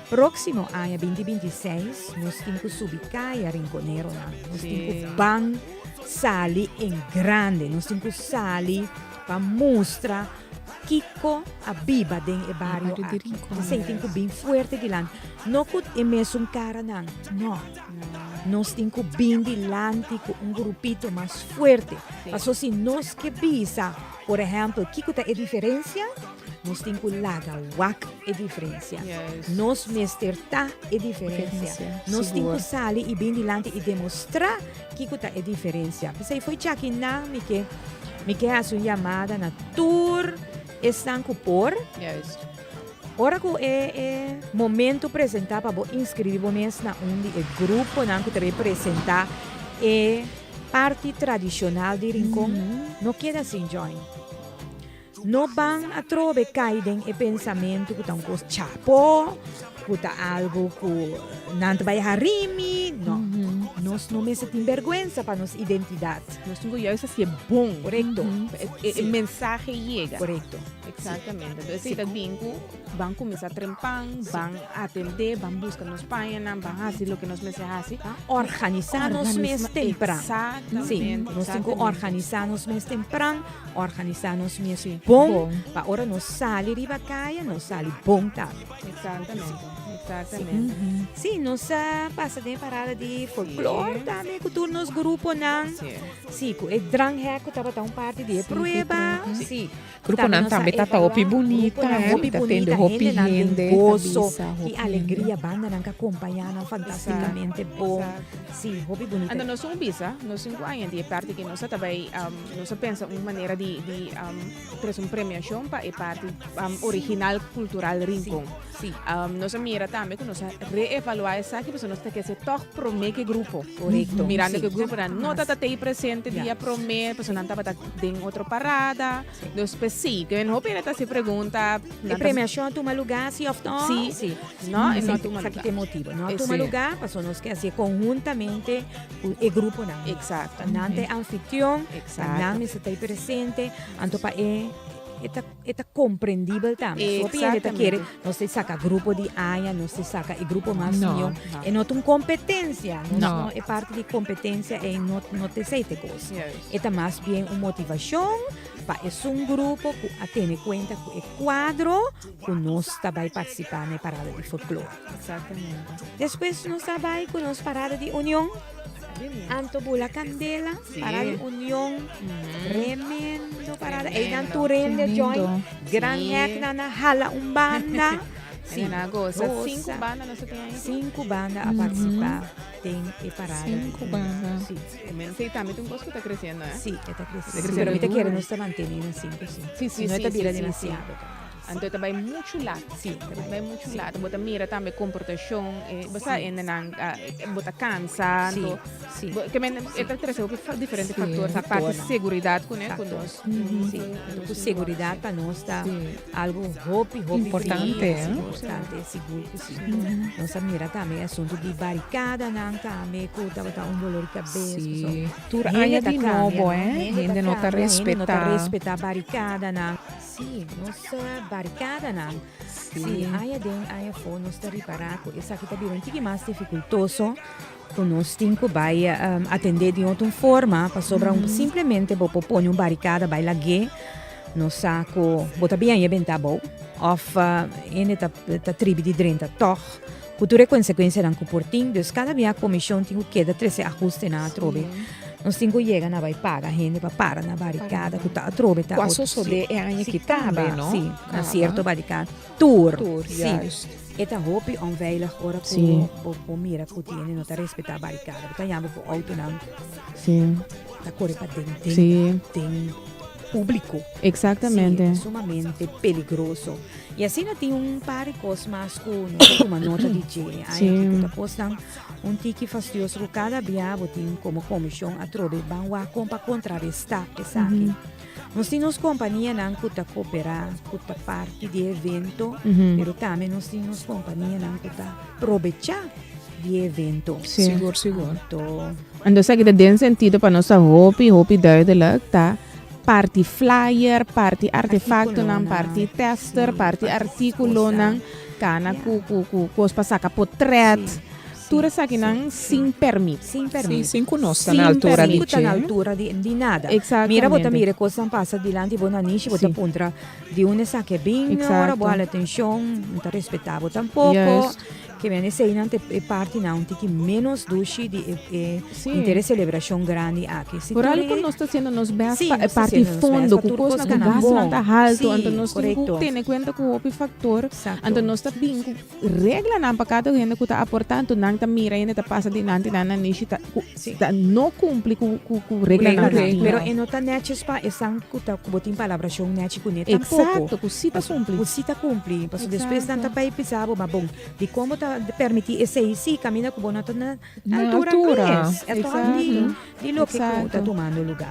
próksimo aña binti binti seis nos tin ku subi kaya Rinconeronan. Nos tin ku ban sali en grande, nos tin ku sali pa mustra Kiko a biba den e bario aki. Esei tin ku bin fuerte dilanti. No ku e mesun karanan, no. Nos tin ku bin dilanti ku un grupito mas fuerte. Paso si nos ke bisa, por ehèmpel, kiko ta e diferensia, nos tin ku laga wak e diferensia. Nos mester ta e diferensia. Nos tin ku sali i bin dilanti i demostrá Kiko ta e diferencia? P'esei fo'i djakinan mi ke mi ke hasi un yamada na tur esnan ku por. Juist. Ora ku e e momento presentá pa bo inskribí bo mes na un di e gruponan ku ta bay presentá e parti tradishonal di Rincon, no keda sin join. No ban atrobe kai den e pensamentu ku ta un kos chapo, ku ta algu ku nan ta bai harimi. No. Nos no mester tin bergwensa pa nos identidat. Nos tin ku juist hasié bon. Korekto. E mensahe yega. Korekto. Eksaktamente. Entonces esei ta bin ku ban kuminsá trempan, ban atendé, ban buska nos pañanan, ban hasi loke nos mester hasi. Ban organisá nos mes tempran. Eksaktamente. Sí, nos tin ku organisá nos mes tempran, organisá nos mes bon, pa ora nos sali riba kaya, nos sali bon tambe. Eksaktamente, eksaktamente. Sí, nos a pasa den parada di folklor tambe ku tur nos gruponan. Sí, ku e dranghek ku tabata un parti di e prueba. Sí. Gruponan tambe ta hopi bunita, Gruponan hopi ta tende bunita, hopi hendenan den hende ta goso bisa, i hopi hende. alegria, bandanan ka kompañá nan fantástikamente bon. Sí, hopi bunita. Anto nos un bisa, nos sinku aña di e parti ku nos a ta bai, nos a pensa un manera di di trese un premiashon pa e parti original kultural Rincon. Sí. Nos a mira tambe ku nos a reevaluá esaki pasobra nos ta kese tòg promé ku e grupo. Korekto. Mirando ku e gruponan no tabata tei presente dia promé, pasobra nan tabata den otro parada. Dus p'esei, ku hopi hende ta hasi pregunta. E premiashon a tuma lugá si òf no? Sí. Sí. No, e no a tuma lugá. Esaki ta e motibu. No a tuma lugá pasobra nos ke hasié konhuntamente ku e gruponan. Eksakto. Nan ta e anfitrion, Eksakto. nan mester ta ei presente, anto pa e e ta. E ta komprendibel tambe. Hopi hende ta kere nos ta saka grupo di aña, nos ta saka e grupo mas mihó. E no ta un kompetensia. Nos no e parti di kompetensia ei no no ta esei ta e kos. E ta mas bien un motivashon pa esun grupo ku a tene kuenta ku e kuadro ku nos ta bai partisipá na e parada di folklor. Despues nos ta bai ku nos parada di union. Anto bula candela, para di union, tremendo parada. Einan tur hende join, gran hek nan a hala un banda. Sí, na goza. Cinco banda nos tin ahí. Cinco banda a participa den e parada. Cinco banda. Sí. Men sí, tambe un cos cu ta creciendo, eh? Sí, e ta creciendo. Pero mi ta kere nos ta mantene na cinco, sí. Sí, sí, No sí, ta bira sí, sí, demasiado. Anto e ta bai muchu lat. Sí, ta bai. Bai muchu lat. Bo ta mira tambe komportashon, eh, bo sa hendenan, bo ta kansa, Sí, anto sí. bo ke men e ta trese hopi diferente Sí, faktor, ta parti faktornan. seguridat kuné ku Faktor. nos. Sí, anto ku seguridat pa nos ta Sí. algo hopi, hopi Importante, sí, eh? importante, sigur ku sí. Nos a mira tambe e asuntu di barikadanan tambe ku tabata un dolor di kabes, Sí. pasobra Tur hende aña ta di kambia, nobo, no? eh? Hende Hende ta no ta kambia, hende no ta respetá. respetá barikadanan. Sí, nos barikadanan. Sí, aña den aña afó nos ta ripará ku esaki ta bira un tiki mas difikultoso ku nos tin ku bai atendé di otro forma pasobra simplemente bo por pone un barikada bai lag'é nos sa ku bo ta bien yebentá abou òf hende ta ta tribi di drenta tòg ku tur e konsekuensianan ku por tin. Dus kada bia komishon tin ku keda trese ahustenan atrobe. Nos tin ku yega na bai paga hende pa para na barikada ku ta atrobe ta Ku a otro. sosodé e aña Sí, aki tambe, kaba, no? Sí, na Kaba. sierto barikada. Tur, Tur, sí. juist. E ta hopi onveilig ora ku Sí. bo bo mira ku tin hende no ta respetá barikada. Bo ta yama ku outonan Sí. ta kore pa den den Sí. den públiko. Exactamente. Sí, e ta sumamente peligroso. I asina tin un par di kos mas ku no ta tuma nota di dje. Ai, Sí. aki ku ta kosnan un tiki fastioso ku kada bia bo tin komo komishon atrobe ban wak kon pa kontrarestá esaki. Nos tin nos kompanianan ku ta koperá, ku ta parti di e evento, pero tambe nos tin nos kompanianan ku ta probechá di e evento. Sí. Sigur, sigur. Anto, Anto esaki ta den sentido pa nos ta hopi, hopi duidelijk ta parti flyer, parti artefactonan, parti tester, parti articulonan, cana cu cu cu cos pa saca potret. Tur esakinan sin permit. Sin permit. Sí, sin cu nos ta na altura di Sin cu ta na dje. altura di di nada. Exactamente. Mira bo ta mira e cosnan pasa dilanti bo nanishi, bo ta Sí. puntra di unda esaki a bin, ora bo Exacto. hala atencion, no ta respeta bo tampoco. Juist. Ke men eseinan ta e partinan un tiki ménos dushi di e e Sí. henter e selebrashon grandi aki. Si Por tur algo ku e nos ta hasiendo nos bèst Sí, pa e nos ta parti hasiendo nos bèst fondo, pa ku tur kosnan kos ku kana gastunan bon. ta haltu, Sí, anto nos tin ku korekto. tene kuenta ku hopi faktor. Eksakto. Anto nos ta bin ku reglanan pa kada hende ku ta aportá, anto nan ta mira hende ta pasa dilanti nan nanishi ta ku Sí. ta no kumpli ku ku ku reglanan Reglanan. ku tin. Pero e no ta nètjes pa esnan ku ta ku bo tin palabrashon nèchi kuné tampoko. Eksakto, ku sí ta kumpli. Ku sí ta kumpli. Pasobra despues nan ta Eksakto. bai bisa bo, ma bon, Dikon bo ta permití esei? Sí, kaminda ku bo no ta na Na altura altura. mes. E tòg di, Exacto. di loke ku ta Exacto. tumando lugá.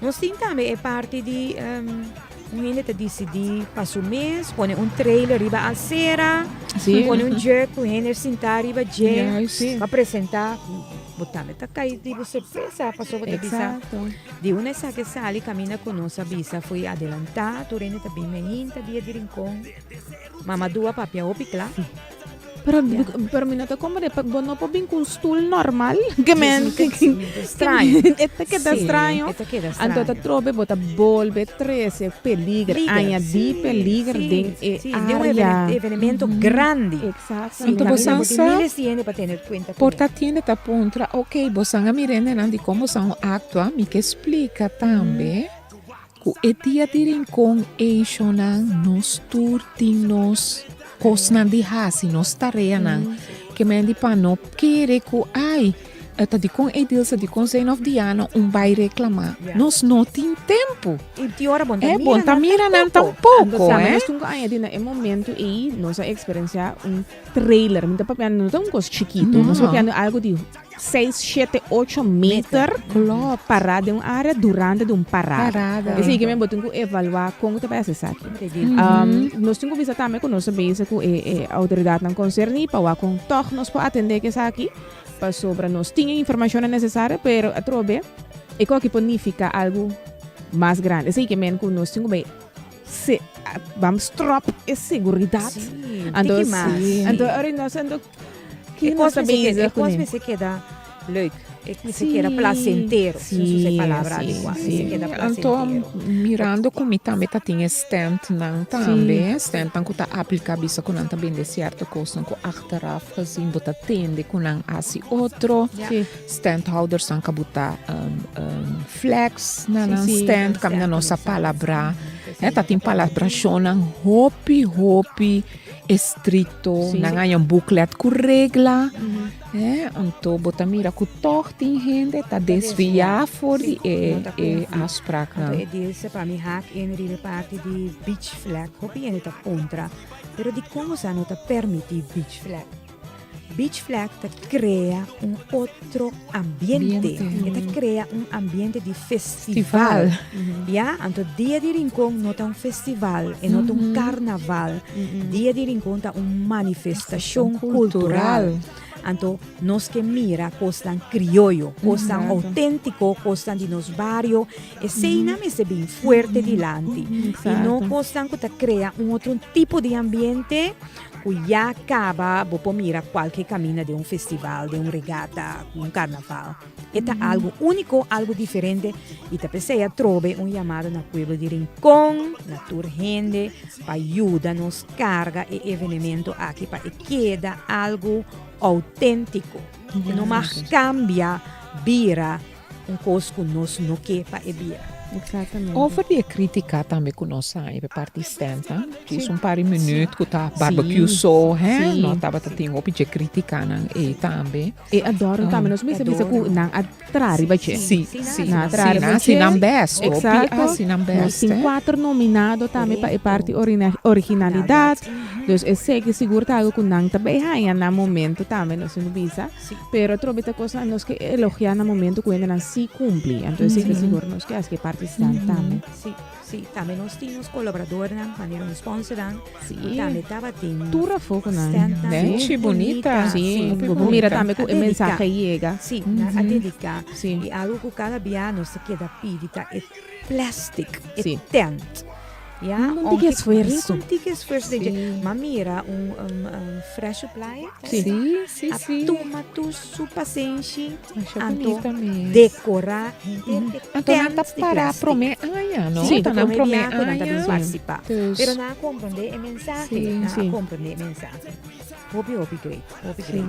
Nos tin tambe e parti di un hende ta disidí pa su mes pone un trailer riba alsera, Sí. pone un jurk ku hende sintá riba dje Juist. Sí. pa presentá. bo tambe ta kai di bo sorpresa pasobra bo ta bisa di un esaki sali kaminda ku nos a bisa fo'i adelantá tur hende ta bin meinta dia di Rincon. Mama Dua papia hopi kla. Pero, pero mi no ta comprende, bo no por bin ku un stoel normal? Ke men, Straño. E ta keda straño. E ta keda straño. Anto ta trobe bo ta bolbe trese peliger, añadi peliger den e área. Den un evenemento grandi. Exactamente. Anto bo san sa. Miles di hende pa tene kuenta Por ta tiende ta puntra, ok, bo san a mira hendenan dikon bo san aktua, mi ke splika tambe. Ku e dia di Rincon eishonan nos tur tin nos kosnan di hasi, nos tareanan. Ke men di pa no kere ku ai ta dikon Edilsa, dikon Zena of Diana un bai reklamá. Nos no tin tempu. I tin ora bon ta mira nan bon ta mira nan tampoko. Anto nos tin ku añadi na e momento ei nos a eksperensiá un trailer. Mi ta papiando no ta un kos chikitu, nos ta papiando algu di 6, 7, 8 meter Klopt. pará den un área durante di un parada. Parada. Esei ke men bo tin ku evaluá kon ta bai hasi esaki. Nos tin ku bisa tambe ku nos ta bezig ku e e outoridatnan konserní pa wak kon tòg nos por atendé ku esaki pasobra nos tin e informashonnan nesesario pero atrobe e koki por nifiká algu mas grandi. Esei ke men ku nos tin ku bai se ban stròp e seguridat. Sí, Anto tiki mas. anto ora nos anto E Ki kos nos ta mester keda, bezig e kos kuné? mester keda leuk. E mester Sí, keda placentero, si nos usa e sí, palabra sí, adekuá. sí. Mester keda Anto, placentero. mirando ku mi tambe ta tin e standnan tambe, standnan ku ta apliká bisa ku nan ta bende sierto kosnan ku achteraf gezien bo ta tende ku nan hasi otro. Ja. Sí. Standhoudersnan ka buta flags na nan Sí, sí. stand kaminda nos a palabrá. Ta tin palabrashonnan hopi, hopi estricto, Sí. nan haña un booklet ku regla, eh, anto bo ta mira ku tòg tin hende ta desviá for di e No ta e kumpli. afspraaknan. Anto e deelse pa mi haak in riba e parti di beach flag. Hopi hende ta kontra, pero dikon boso no ta permití beach flag? Beach flag ta krea un otro ambiente. Ambiente. E ta krea un ambiente di festival. Festival. Ya, anto Dia di Rincon no ta un festival, e no ta un carnaval. Dia di Rincon ta un manifestacion cultural. Anto nos ke mira cosnan crioyo, cosnan autentico, cosnan di nos bario. Eseinan mester bin fuerte dilanti. Y no cosnan cu ta crea un otro tipo di ambiente. Ku ya kaba bo por mira kualke kaminda den un festival, den un regata, un karnaval. E ta algu úniko, algu diferente i ta p'esei atrobe un yamada na pueblo di Rincon, na tur hende pa yuda nos karga e evenemento aki pa e keda algu outéntiko. E no mag kambia bira un kos ku nos no ke pa e bira. Exactamente. Over di e kritika tambe ku nos haña pa e parti stèntnan, djis un par di minüt ku ta barbecue so, hè, no tabata tin hopi dje kritikanan ei tambe. E adorno tambe, nos mester bisa ku nan a traha riba dje. Sí, sí, Nan a traha sí, riba nan hasi dje. nan bèst, hopi Exacto. hasi nan Nos bèst, tin hè. kuater nominado tambe pa e parti originalidat. Dus eseki sigur ta algu ku nan ta bay haña na momento tambe, nos tin ku bisa. Pero atrobe ta cosa nos ke elogia na momento ku hendenan si kumpli. Anto esei ta sigur nos ke hasi ke parti stan tambe. Si, si. Tambe nos tin nos kolaboradornan, manera nos sponsornan. Si. Ku tambe tabatin Tur afó ku nan. standnan Nechi, bunita. Si, Hopi bo por mira bunita. tambe ku A e dediká. mensahe yega. Si, nan a dediká. Si. I algu ku kada bia nos ta keda pidi ta e plastic, e Si. tent. Ya, Un tiki aunke- esfuerso. Un tiki esfuerso. Si. Ma mira un, un, un fresh supply. Si. Sí, sí, A sí. tuma tur su pasenshi. Masha Anto bunita mes. decorá henter e Anto nan tent ta di para plastic. promé aña, no? Sí. Ta nan Promé promé bia ku nan ta bin aña. participá. Dus, Pero nan a komprondé e mensahe. Sí, Nan sí. a komprondé e mensahe. Hopi, hopi great. Hopi great.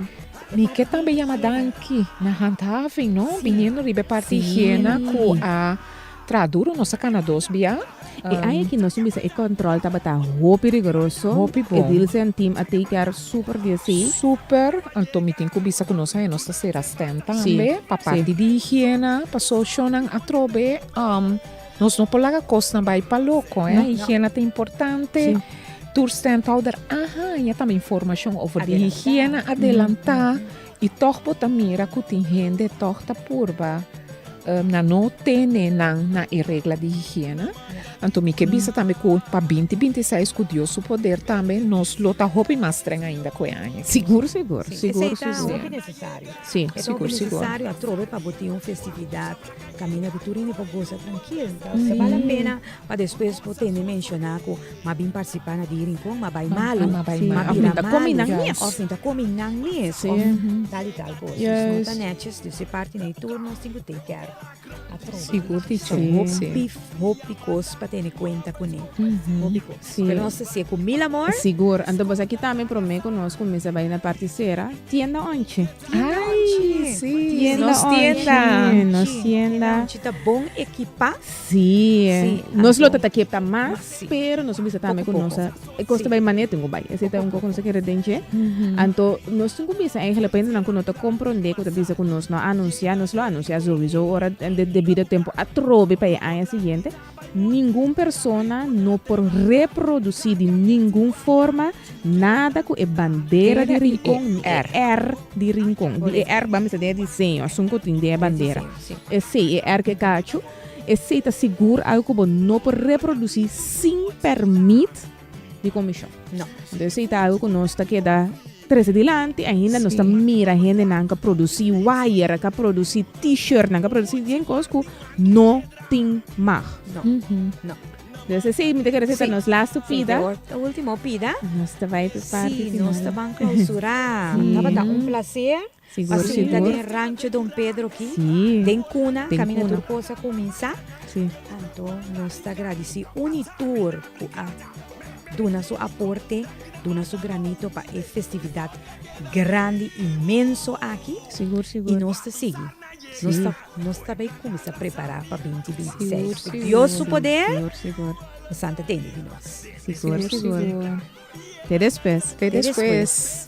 Mi ke tambe yama danki na handhaving, no? Sí. Biniendo riba e parti Sí. higiena ku a Traha duro nos a cana dos bia. E aña aki nos tin bisa e control tabata hopi rigoroso. Hopi bon. E Dilsen team a take care super di esey. Super. Anto mi tin cu bisa cu nos aña nos ta cera stand tambe. Sí, Pa parti sí. di higiena, paso shownan atrobe nos no por laga cosnan bay pa loco, eh. No. Higiena ta importante. Sí. Tur standhouder a haña tambe informacion over di Adelantá. higiena adelantá. Y toch bo ta mira cu tin hende toch ta purba. Nan no tene nan na e regla di higiena. Anto mi ke bisa tambe ku pa binti binti seis ku Dios su poder tambe nos lo ta hopi mas streng ainda ku e aña. Sigur sigur sigur. Esei ta hopi nesesario. Si. E ta hopi nesesario atrobe pa bo tin un festividat kaminda ku tur hende por gosa trankil. Ta bal la pena pa despues bo tende menshoná ku m'a bin partisipá na di Rincon m'a bai malu, m'a bira malu òf mi ta komi nan mes òf tal i tal kos. Dus no ta nètjes, dus e parti na e tur nos tin ku take care atrobe. Sigur dicho. Hopi, hopi kos pa tene kuenta kuné. Hopi kos. Pero nos ta hasié ku mil amor. Sigur. Anto bo sa ki tambe promé ku nos kuminsá bai na parti sera, tienda Onchi. Ay, sí. Tienda Nos tienda. Onchi. Nos tienda. Onchi ta bon ekipá. Sí. Sí, Nos lo anto. ta ta kepta mas, Sí. pero nos bisa tambe Poco, ku nos poco. a e kos ta Sí. bai manera tin ku bai. Esei ta un kos ku nos a kere den dje. Anto nos tin ku bisa eigenlijk pa hendenan ku no ta komprondé ku ta bisa ku nos no a anunsiá, nos lo anunsiá sowieso ora den debido tempo atrobe pa e aña siguiente. Ningun persona no por reproducí di ningun forma nada cu e bandera di Rincon ni e R di Rincon. Di e R ban bisa den e diseño, asun cu tin den e bandera. Esey, e R cu e cacho, esey ta sigur algo cu bo no por reproducí sin permit di comision. No. Entonces esey ta algo cu nos ta keda trece dilanti. Ainda nos ta mira hendenan cu a produci wire, cu a produci t-shirtnan, cu a produci bien cos cu no tin mag. No. No. Dus esei mi ta kere seta nos laatste pida. Sí, de último pida. Nos ta bai pe parti Sí, nos ta ban clausura. Sí. Tabata un placer. Sigur, Pa sinta sigur. den Rancho Don Pedro aki. Sí. Den cuna, Den caminda cuna. tur cosa a cuminsa. Sí. Anto nos ta agradeci Unitur cu a duna su aporte, duna su granito pa e festividad grandi inmenso aki. Sigur, sigur. Y nos ta sigui. Nos Sí. ta Nos ta bay cuminsa prepara pa 2026. Sigur, Cu Dios su sigur, poder, Sigur, sigur. nos Santa tende di nos. Sigur, sigur. Te despues. Te Te despues. despues.